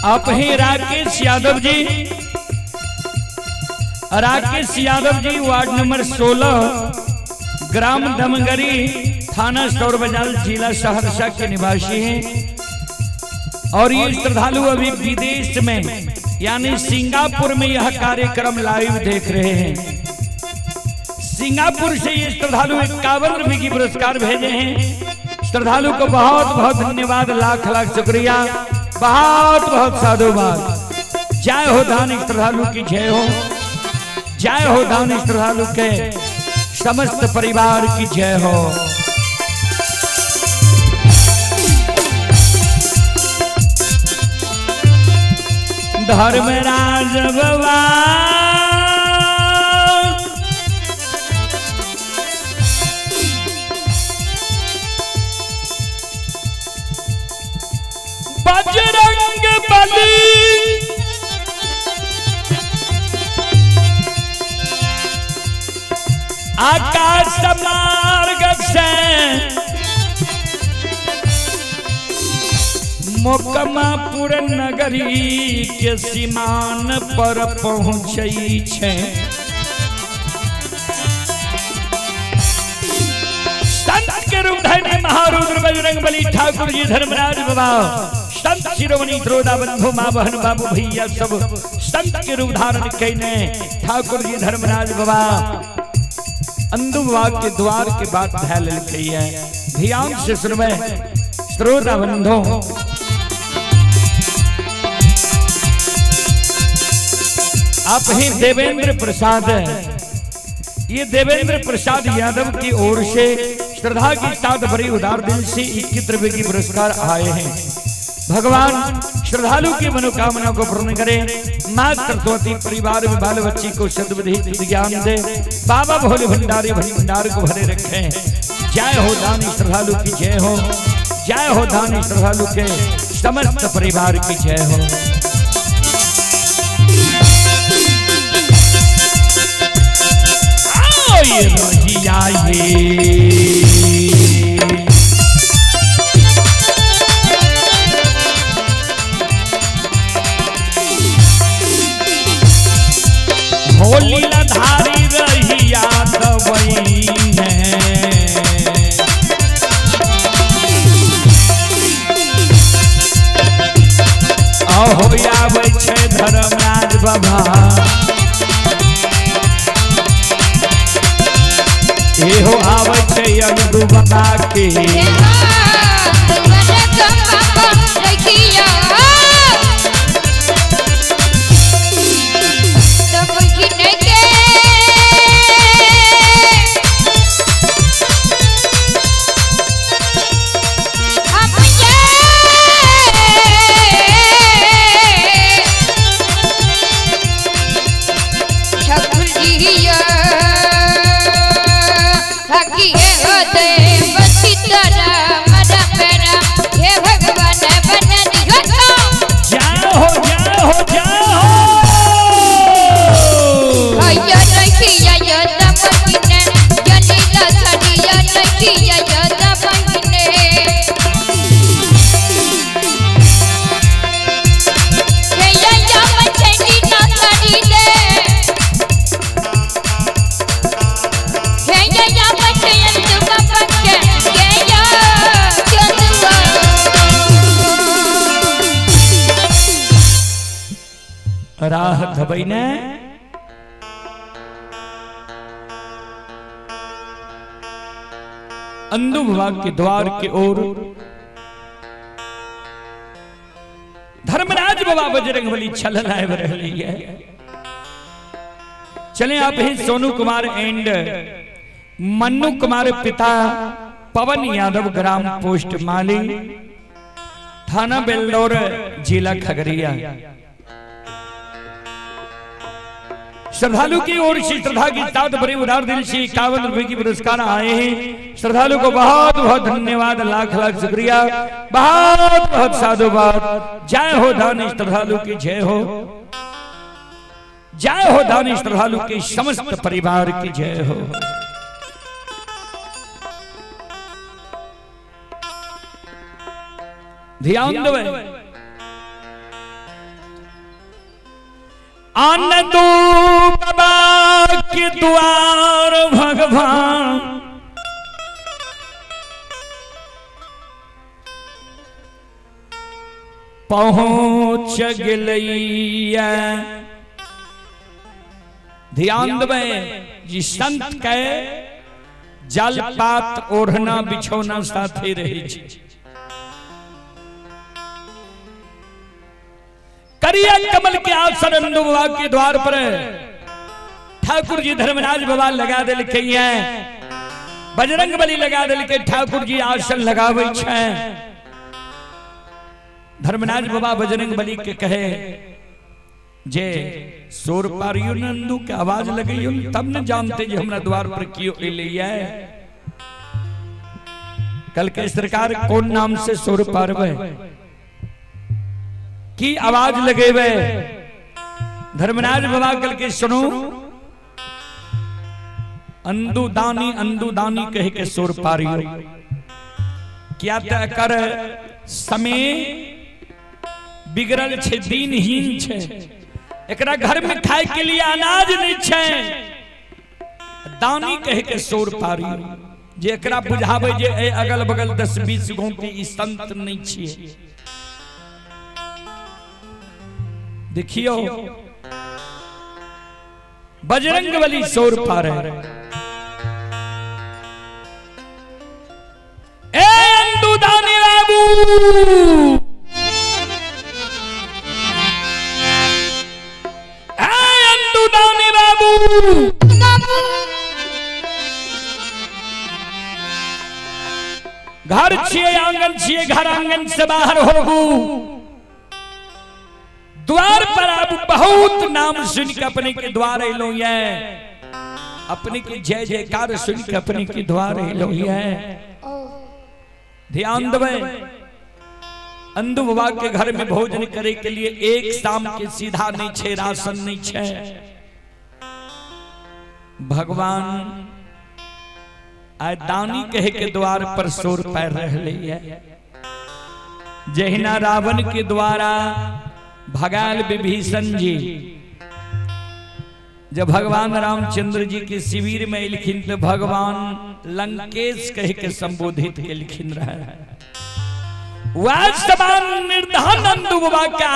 आप हैं राकेश यादव जी, राकेश यादव जी वार्ड नंबर 16 ग्राम धमगरी थाना सौर बाजार जिला सहरसा के निवासी हैं। और ये श्रद्धालु अभी विदेश में यानी सिंगापुर में यह कार्यक्रम लाइव देख रहे हैं। सिंगापुर से ये श्रद्धालु 51 रुपए की पुरस्कार भेजे हैं। श्रद्धालु को बहुत बहुत धन्यवाद, लाख लाख शुक्रिया, बहुत बहुत साधुवाद। जय हो दानी श्रद्धालु की जय हो, जय हो दानी श्रद्धालु के समस्त परिवार की जय हो। धर्मराज भगवान बजरंग बली आकाश मार्ग से मोकमापुर नगरी के सीमान पर पहुँचै छै। संत के रूप धरने महारुद्र बजरंग बली ठाकुर जी धर्मराज बाबा, संत शिरोमणि द्रोदा बंधु माँ बहन बाबू भैया सब संत के रूप धारण कैने ठाकुर जी धर्मराज बाबा अंदू बाबा के द्वार के बात धै लेलकै है। ध्यान से सुनबै श्रोता बंधु। आप ही देवेंद्र प्रसाद, ये देवेंद्र प्रसाद यादव की ओर से श्रद्धा के साथ बड़ी उदार दिल से 21 रुपए की पुरस्कार आए हैं। भगवान श्रद्धालु की मनोकामना को पूर्ण करे। माँ सरस्वती परिवार में बाल बच्ची को सद्बुद्धि ज्ञान दे। बाबा भोले भंडारी भंडार को भरे रखें। जय हो दानी श्रद्धालु की जय हो। जय हो दानी श्रद्धालु के समस्त परिवार की जय हो। आओ ये रहिया ये होली धारी रहिया दबई है। अहो आबै छै धर्मराज बाबा, एहो आबै छै अंदू बाबा के। जय हो जय हो जय हो। राह धबई ने अंदू बाबा के द्वार के ओर धर्मराज बाबा बजरंग बली चल आबि रहली है। चले आप ही सोनू कुमार एंड मन्नू कुमार पिता पवन यादव, ग्राम पोस्ट माली, थाना बेलदौर, जिला खगड़िया। श्रद्धालु की ओर से श्रद्धा की साथ बड़े उदार दिल से 51 रुपए की पुरस्कार आए हैं। श्रद्धालु को बहुत बहुत धन्यवाद, लाख लाख शुक्रिया, बहुत बहुत साधुवाद। जय हो दानी श्रद्धालु की जय हो। जय हो दानी श्रद्धालु के समस्त परिवार की जय हो। ध्यान दो। आनंदू बाबा के द्वार भगवान पहुंच गेलैया। ध्यान देबै जी संत के जलपात ओढ़ना बिछौना साथे रहे छै। करिया कमल के आसन अंदू बाबा के द्वार पर ठाकुर जी धर्मराज बाबा लगा देलकै है। बजरंग बली लगा देलकै, ठाकुर जी आसन लगाबै छै। धर्मराज बाबा बजरंग बली के कहे जे शोर पारियो नंदू के आवाज लगैयो तब न जानते जे हमरा द्वार पर कियो एलैया। कल के सरकार कौन नाम से शोर पारबै, की आवाज लगेबे? धर्मराज बाबा कल के सुनू, अंदू दानी अंदू दानी कह के शोर पारियो। क्या त कर समय बिगड़ल छे, दीनहीन छे, एकरा घर में खाए के लिए अनाज नहीं छे, दानी कह के शोर पारियो। जेकरा बुझाबै जे ए अगल बगल 10-20 गांव के ई संत नहीं छिए। देखियो बजरंग बली शोर पारे ए अंदुदानी बाबू ए अंदुदानी बाबू घर छिए आंगन छिए घर आंगन से बाहर होगू द्वार पर अब बहुत नाम सुन के अपने के द्वार अलो ये अपने के जय जयकार सुन के अपने के द्वार अलो ये। ध्यान देवे अंधु बाबा के घर में भोजन करे के लिए एक शाम के सीधा नहीं छे राशन नहीं छे। भगवान आय दानी कहे के द्वार पर शोर पैर रहे है। जहिना रावण के द्वारा भगाल विभीषण जी जब भगवान रामचंद्र जी के शिविर में अलखिन तो भगवान लंकेश कह के संबोधित केलखिन रहे। निर्धन अंधु बाबा का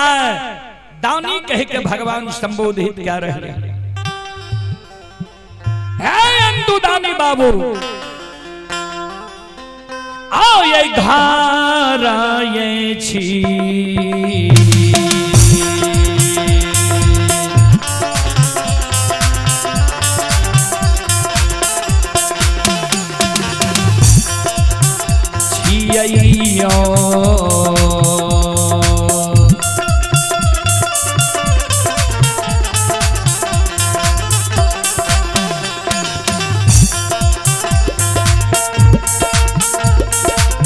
दानी कह के भगवान संबोधित क्या रहे है अंधु दानी बाबू आओ ये घारा ये छी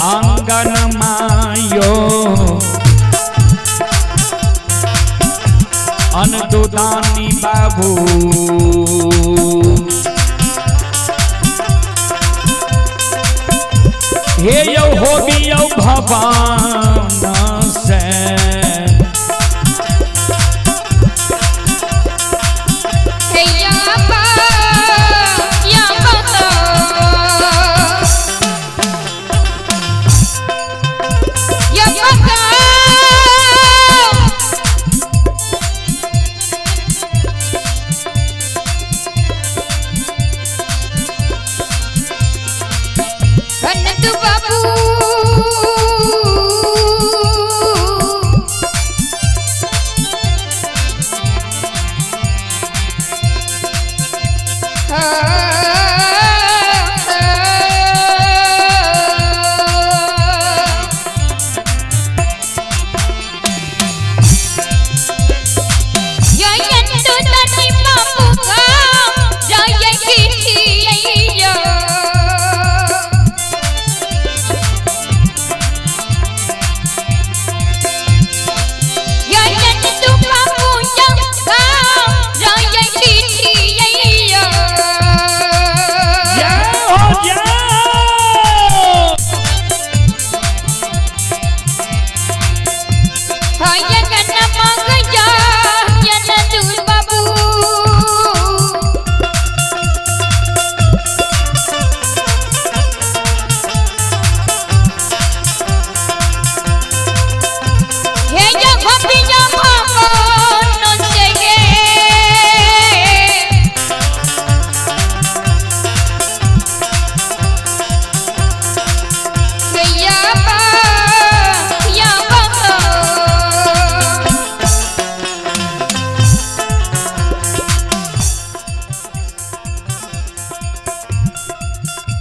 आंगन मायो अनदुदानी बाबू हे यो होबियो भगवान से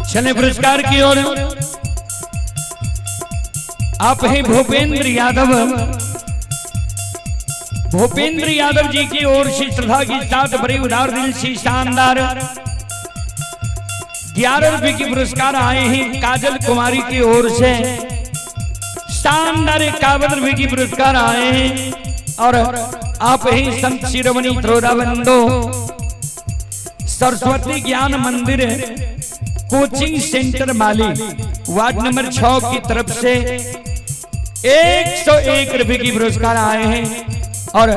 चले पुरस्कार की ओर। आप हैं भूपेंद्र यादव। भूपेंद्र यादव जी की ओर से श्रद्धा के साथ बड़ी उदार दिल से शानदार 11 रुपए के पुरस्कार आए हैं। काजल कुमारी की ओर से शानदार 51 रुपए की पुरस्कार आए हैं। और आप ही संत शिरोमणि त्रोराबंदो सरस्वती ज्ञान मंदिर कोचिंग सेंटर माली वार्ड नंबर 6 की तरफ से 101 रुपए की पुरस्कार आए हैं। और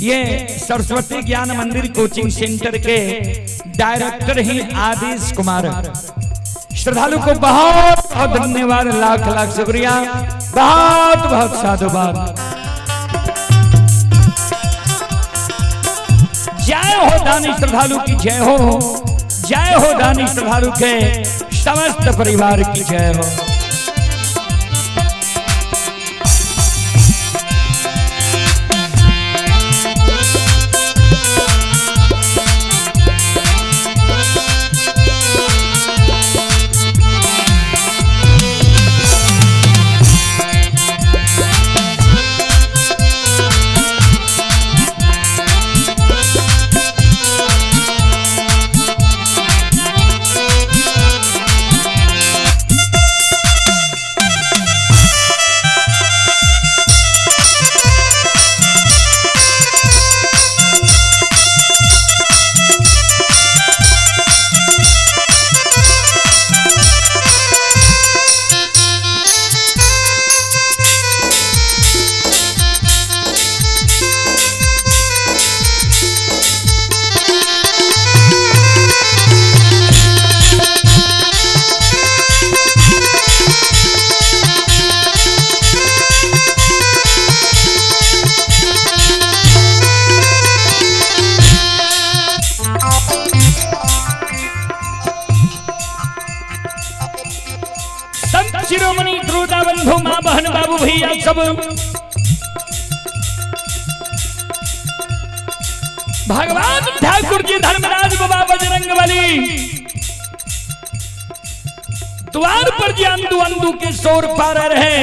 ये सरस्वती ज्ञान मंदिर कोचिंग सेंटर के डायरेक्टर हैं आदेश कुमार। श्रद्धालु को बहुत बहुत धन्यवाद, लाख लाख शुक्रिया, बहुत बहुत साधुवाद। जय हो दानी श्रद्धालु की जय हो, जय हो दानी श्रद्धालु के समस्त परिवार की जय हो। शिरोमणि श्रोता बंधु माँ बहन बाबू भैया सब भगवान ठाकुर जी धर्मराज बाबा बजरंग बली द्वार पर जी अंदू अंदू के शोर पा रहे।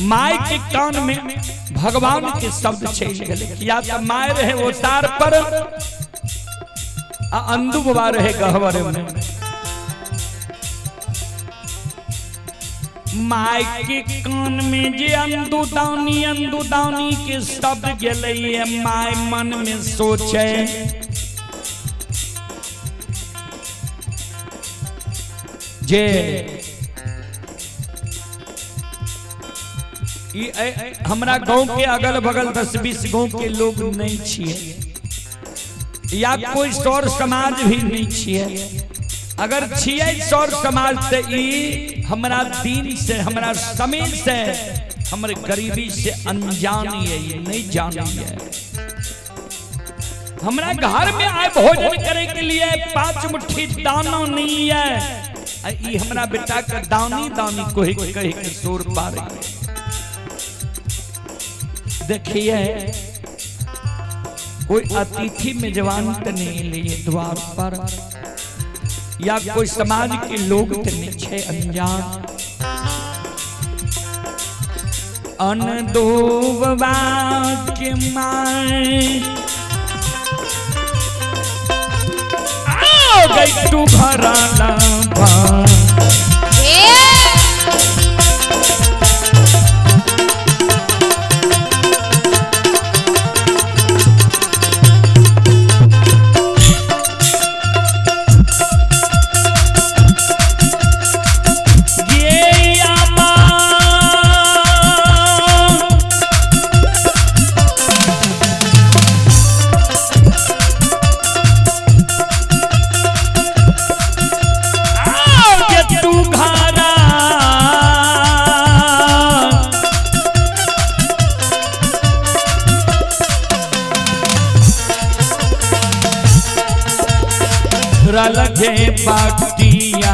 My के कान में भगवान के शब्द चल गए, या तो my रहे वो तार पर अंदू बाबा रहे गहवर में। My के कान में जे अंदू दानी के शब्द गेलै, my मन में सोचे जे हमरा गांव के अगल बगल 10-20 गांव के लोग नहीं छिए या कोई सौर समाज भी नहीं छिए। अगर छिए सौर समाज तो ई हमरा दिन से, हमरा समय से, हमरे गरीबी से अनजान है, नहीं जानी है। हमरा घर में आए भोजन करे के लिए 5 मुट्ठी दाना नहीं है, ई हमरा बेटा के दानी दानी कोई कहे के शोर पा रही। देखिए कोई अतिथि मेजबान तो नहीं लिए द्वार पर, या कोई समाज के लोग तो नहीं छे अनजान। अनदोबा के my आओ गई तू भराना बा। लगे बाटिया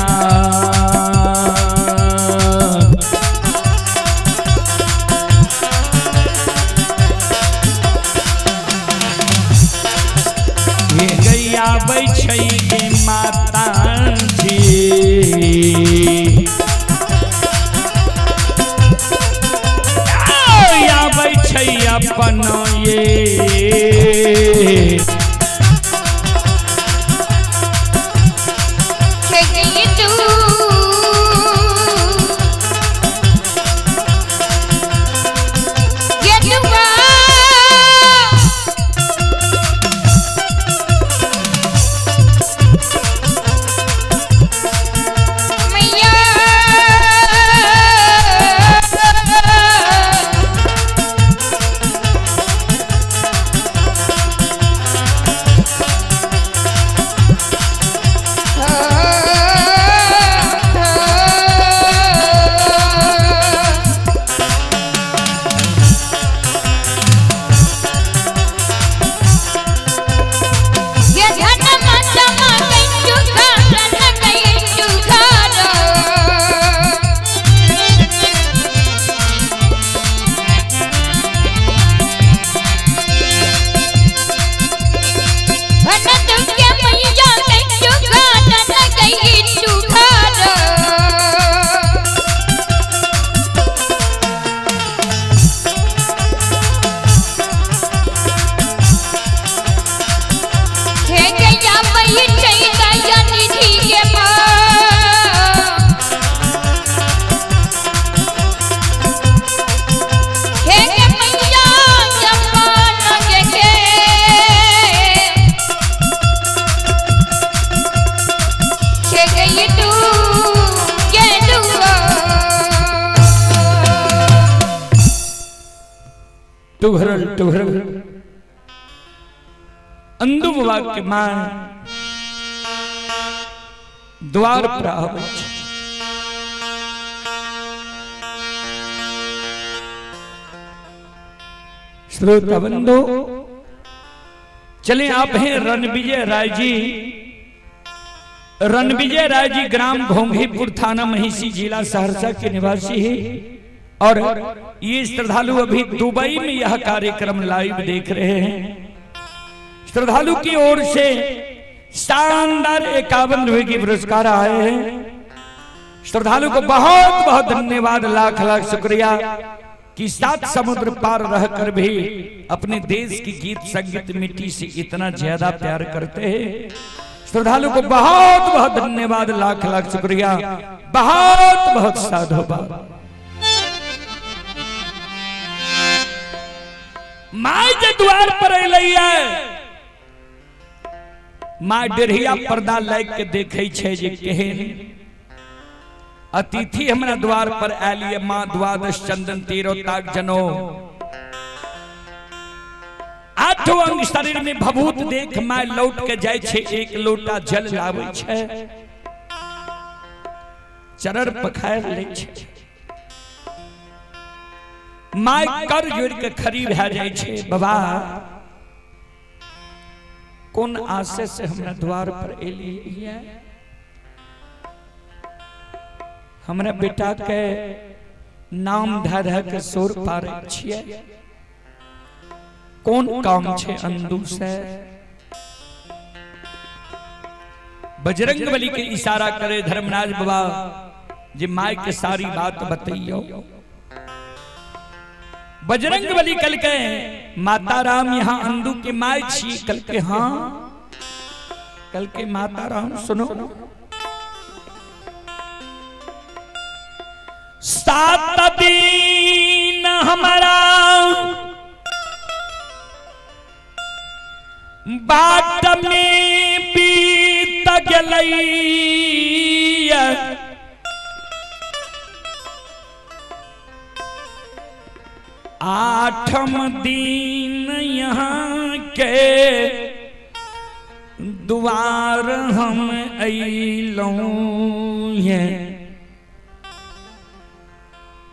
ये गैया बैठे के माता जी बैठे अपन ये टुघरल टुघरल अंदू बाबा के माँ द्वार पर आबै छै। श्रोता बंधु, चले आप हैं रणविजय राय जी। रणविजय राय जी ग्राम घोंघीपुर, थाना महिषी, जिला सहरसा के निवासी हैं और ये श्रद्धालु अभी दुबई में यह कार्यक्रम लाइव देख रहे हैं। श्रद्धालु की ओर से शानदार 51 रुपए की पुरस्कार आए हैं। श्रद्धालु को बहुत बहुत धन्यवाद, लाख लाख शुक्रिया कि सात समुद्र पार रहकर भी अपने देश की गीत संगीत मिट्टी से इतना ज्यादा प्यार करते हैं। श्रद्धालु को बहुत बहुत धन्यवाद, लाख लाख शुक्रिया, बहुत बहुत साधुवाद। माय जे द्वार पर अलै, माय डेढ़िया पर्दा लाग के देखे छै जे केहन अतिथि हमरा द्वार पर आयल ये। माँ द्वादश चंदन तेरो ताक जनो आठो अंग शरीर में भभूत देख माय लौट के जाय छै, एक लोटा जल लाबै छै, चरण पखार लै छै, my कर जोड़ के खड़ी भए जाइ छै। बाबा, कोन आशय से हमरा द्वार पर एलियै? हमरा बेटा के नाम धऽ धऽ के सोर पारै छियै, कोन काम छै अंदू से? बजरंग बली के इशारा करे धर्मराज बाबा जे my के सारी बात बतैयो। बजरंग बली कल के माता राम यहाँ अंदू के my छी? कल के हाँ। कल के माता राम सुनो, 7 दिन हमारा बाट में बीत गेलै, आठम दिन यहाँ के द्वार हम अइलहुँ हैं।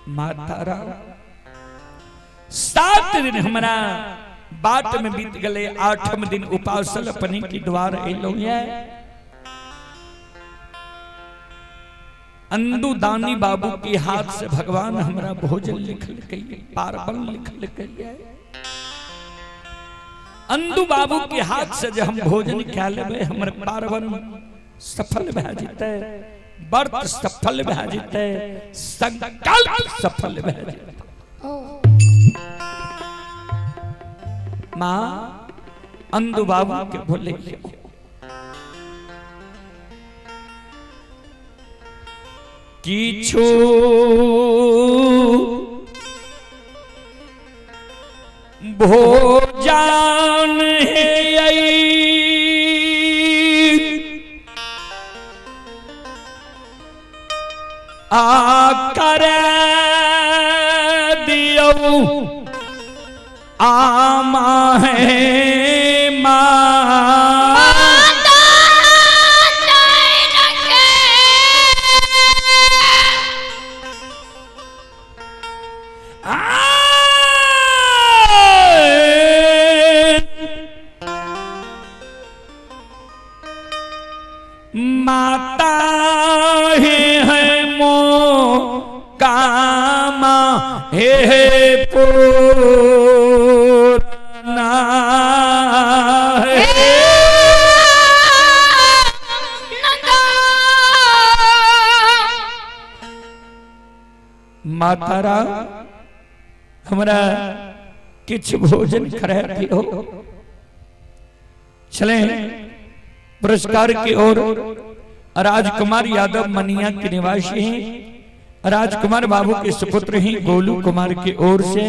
माता राम, 7 दिन हमरा बाट में बीत गए, आठम दिन उपासल अपने के द्वार अइलहुँ हैं। अंदू दानी बाबू के हाथ से भगवान हमरा भोजन लिखल पार्वण लिखल। अंदू बाबू के हाथ से जब हम भोजन खा लेबै, हमर पार्वण सफल भए जेतै, व्रत सफल भए जेतै, संकल्प सफल भए जेतै। माँ, अंदू बाबू के बोले किछु भोजन हे आ कर दियौ आमा है माँ। माता है मो कामा हे पूरना है। माता राम, हमरा किछु भोजन करा दियो। चले पुरस्कार की ओर। राजकुमार यादव मनिया के निवासी हैं, राजकुमार बाबू के सुपुत्र हैं गोलू कुमार की ओर से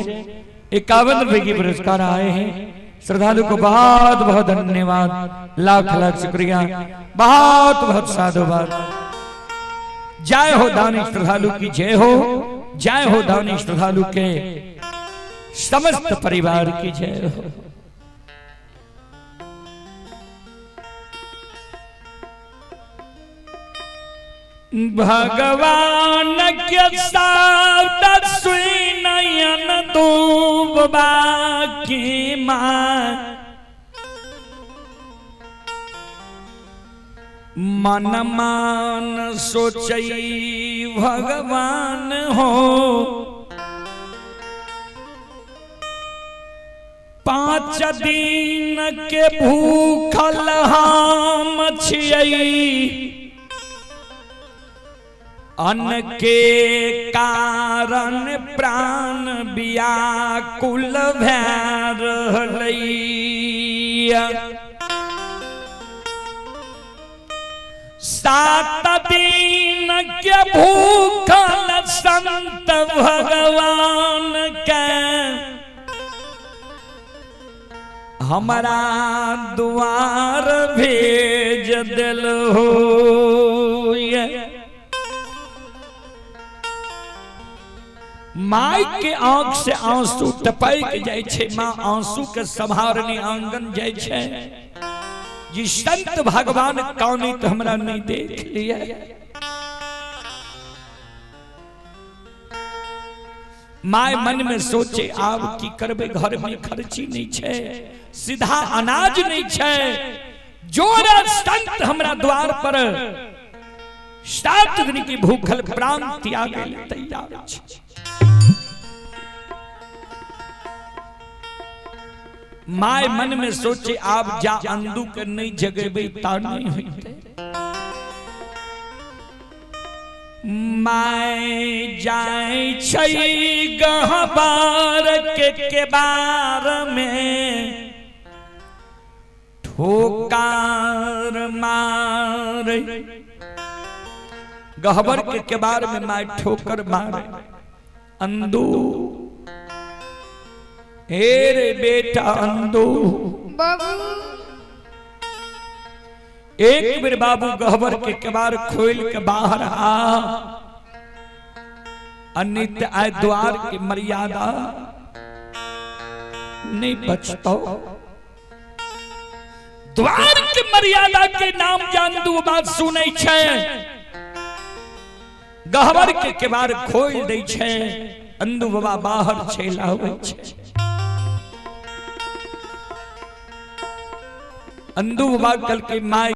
51 रुपए की पुरस्कार आए हैं। श्रद्धालु को बहुत बहुत धन्यवाद, लाख लाख शुक्रिया, बहुत बहुत साधुवाद। जय हो दानी श्रद्धालु की जय हो, जय हो दानी श्रद्धालु के। समस्त परिवार की जय हो। भगवान के साथ सुई नयन डूबा की माँ मन मान सोचई भगवान हो। 5 दिन के भूखल हम छियै, अन्न के कारण प्राण व्याकुल भए रहलैया। 7 दिन के भूखल संत भगवान के हमारा द्वार भेज दिल हो। माय के आंख से आंसू टपक जाय छै, माँ आंसू के सम्हारने आंगन जाय छै। जी संत भगवान कानित हमरा नहीं देख लिया। My मन में सोचे आब की करबे, घर में खर्ची नहीं छै, सीधा अनाज नहीं छै, जोरा संत हमरा द्वार पर 7 दिन की भूखल प्राण त्याग तैयार छै। My मन में सोचे आप जा अंदू के नहीं जगेबे ता नहीं होते। My जाय छै गहबार के केबार में ठोकार मारे, गहबर के केबार में my ठोकर मारे। अंदू हे रे बेटा अंदू बाबू, एक बेर बाबू गहबर के केबार खोल के बाहर आ, अनित आय द्वार के मर्यादा नहीं बचतो। द्वार के मर्यादा के नाम जान दू बात सुनै छै, गहबर के केबार खोल दै छै, अंदू बाबा बाहर चलि आबै छै। अंदू बाबा कल के my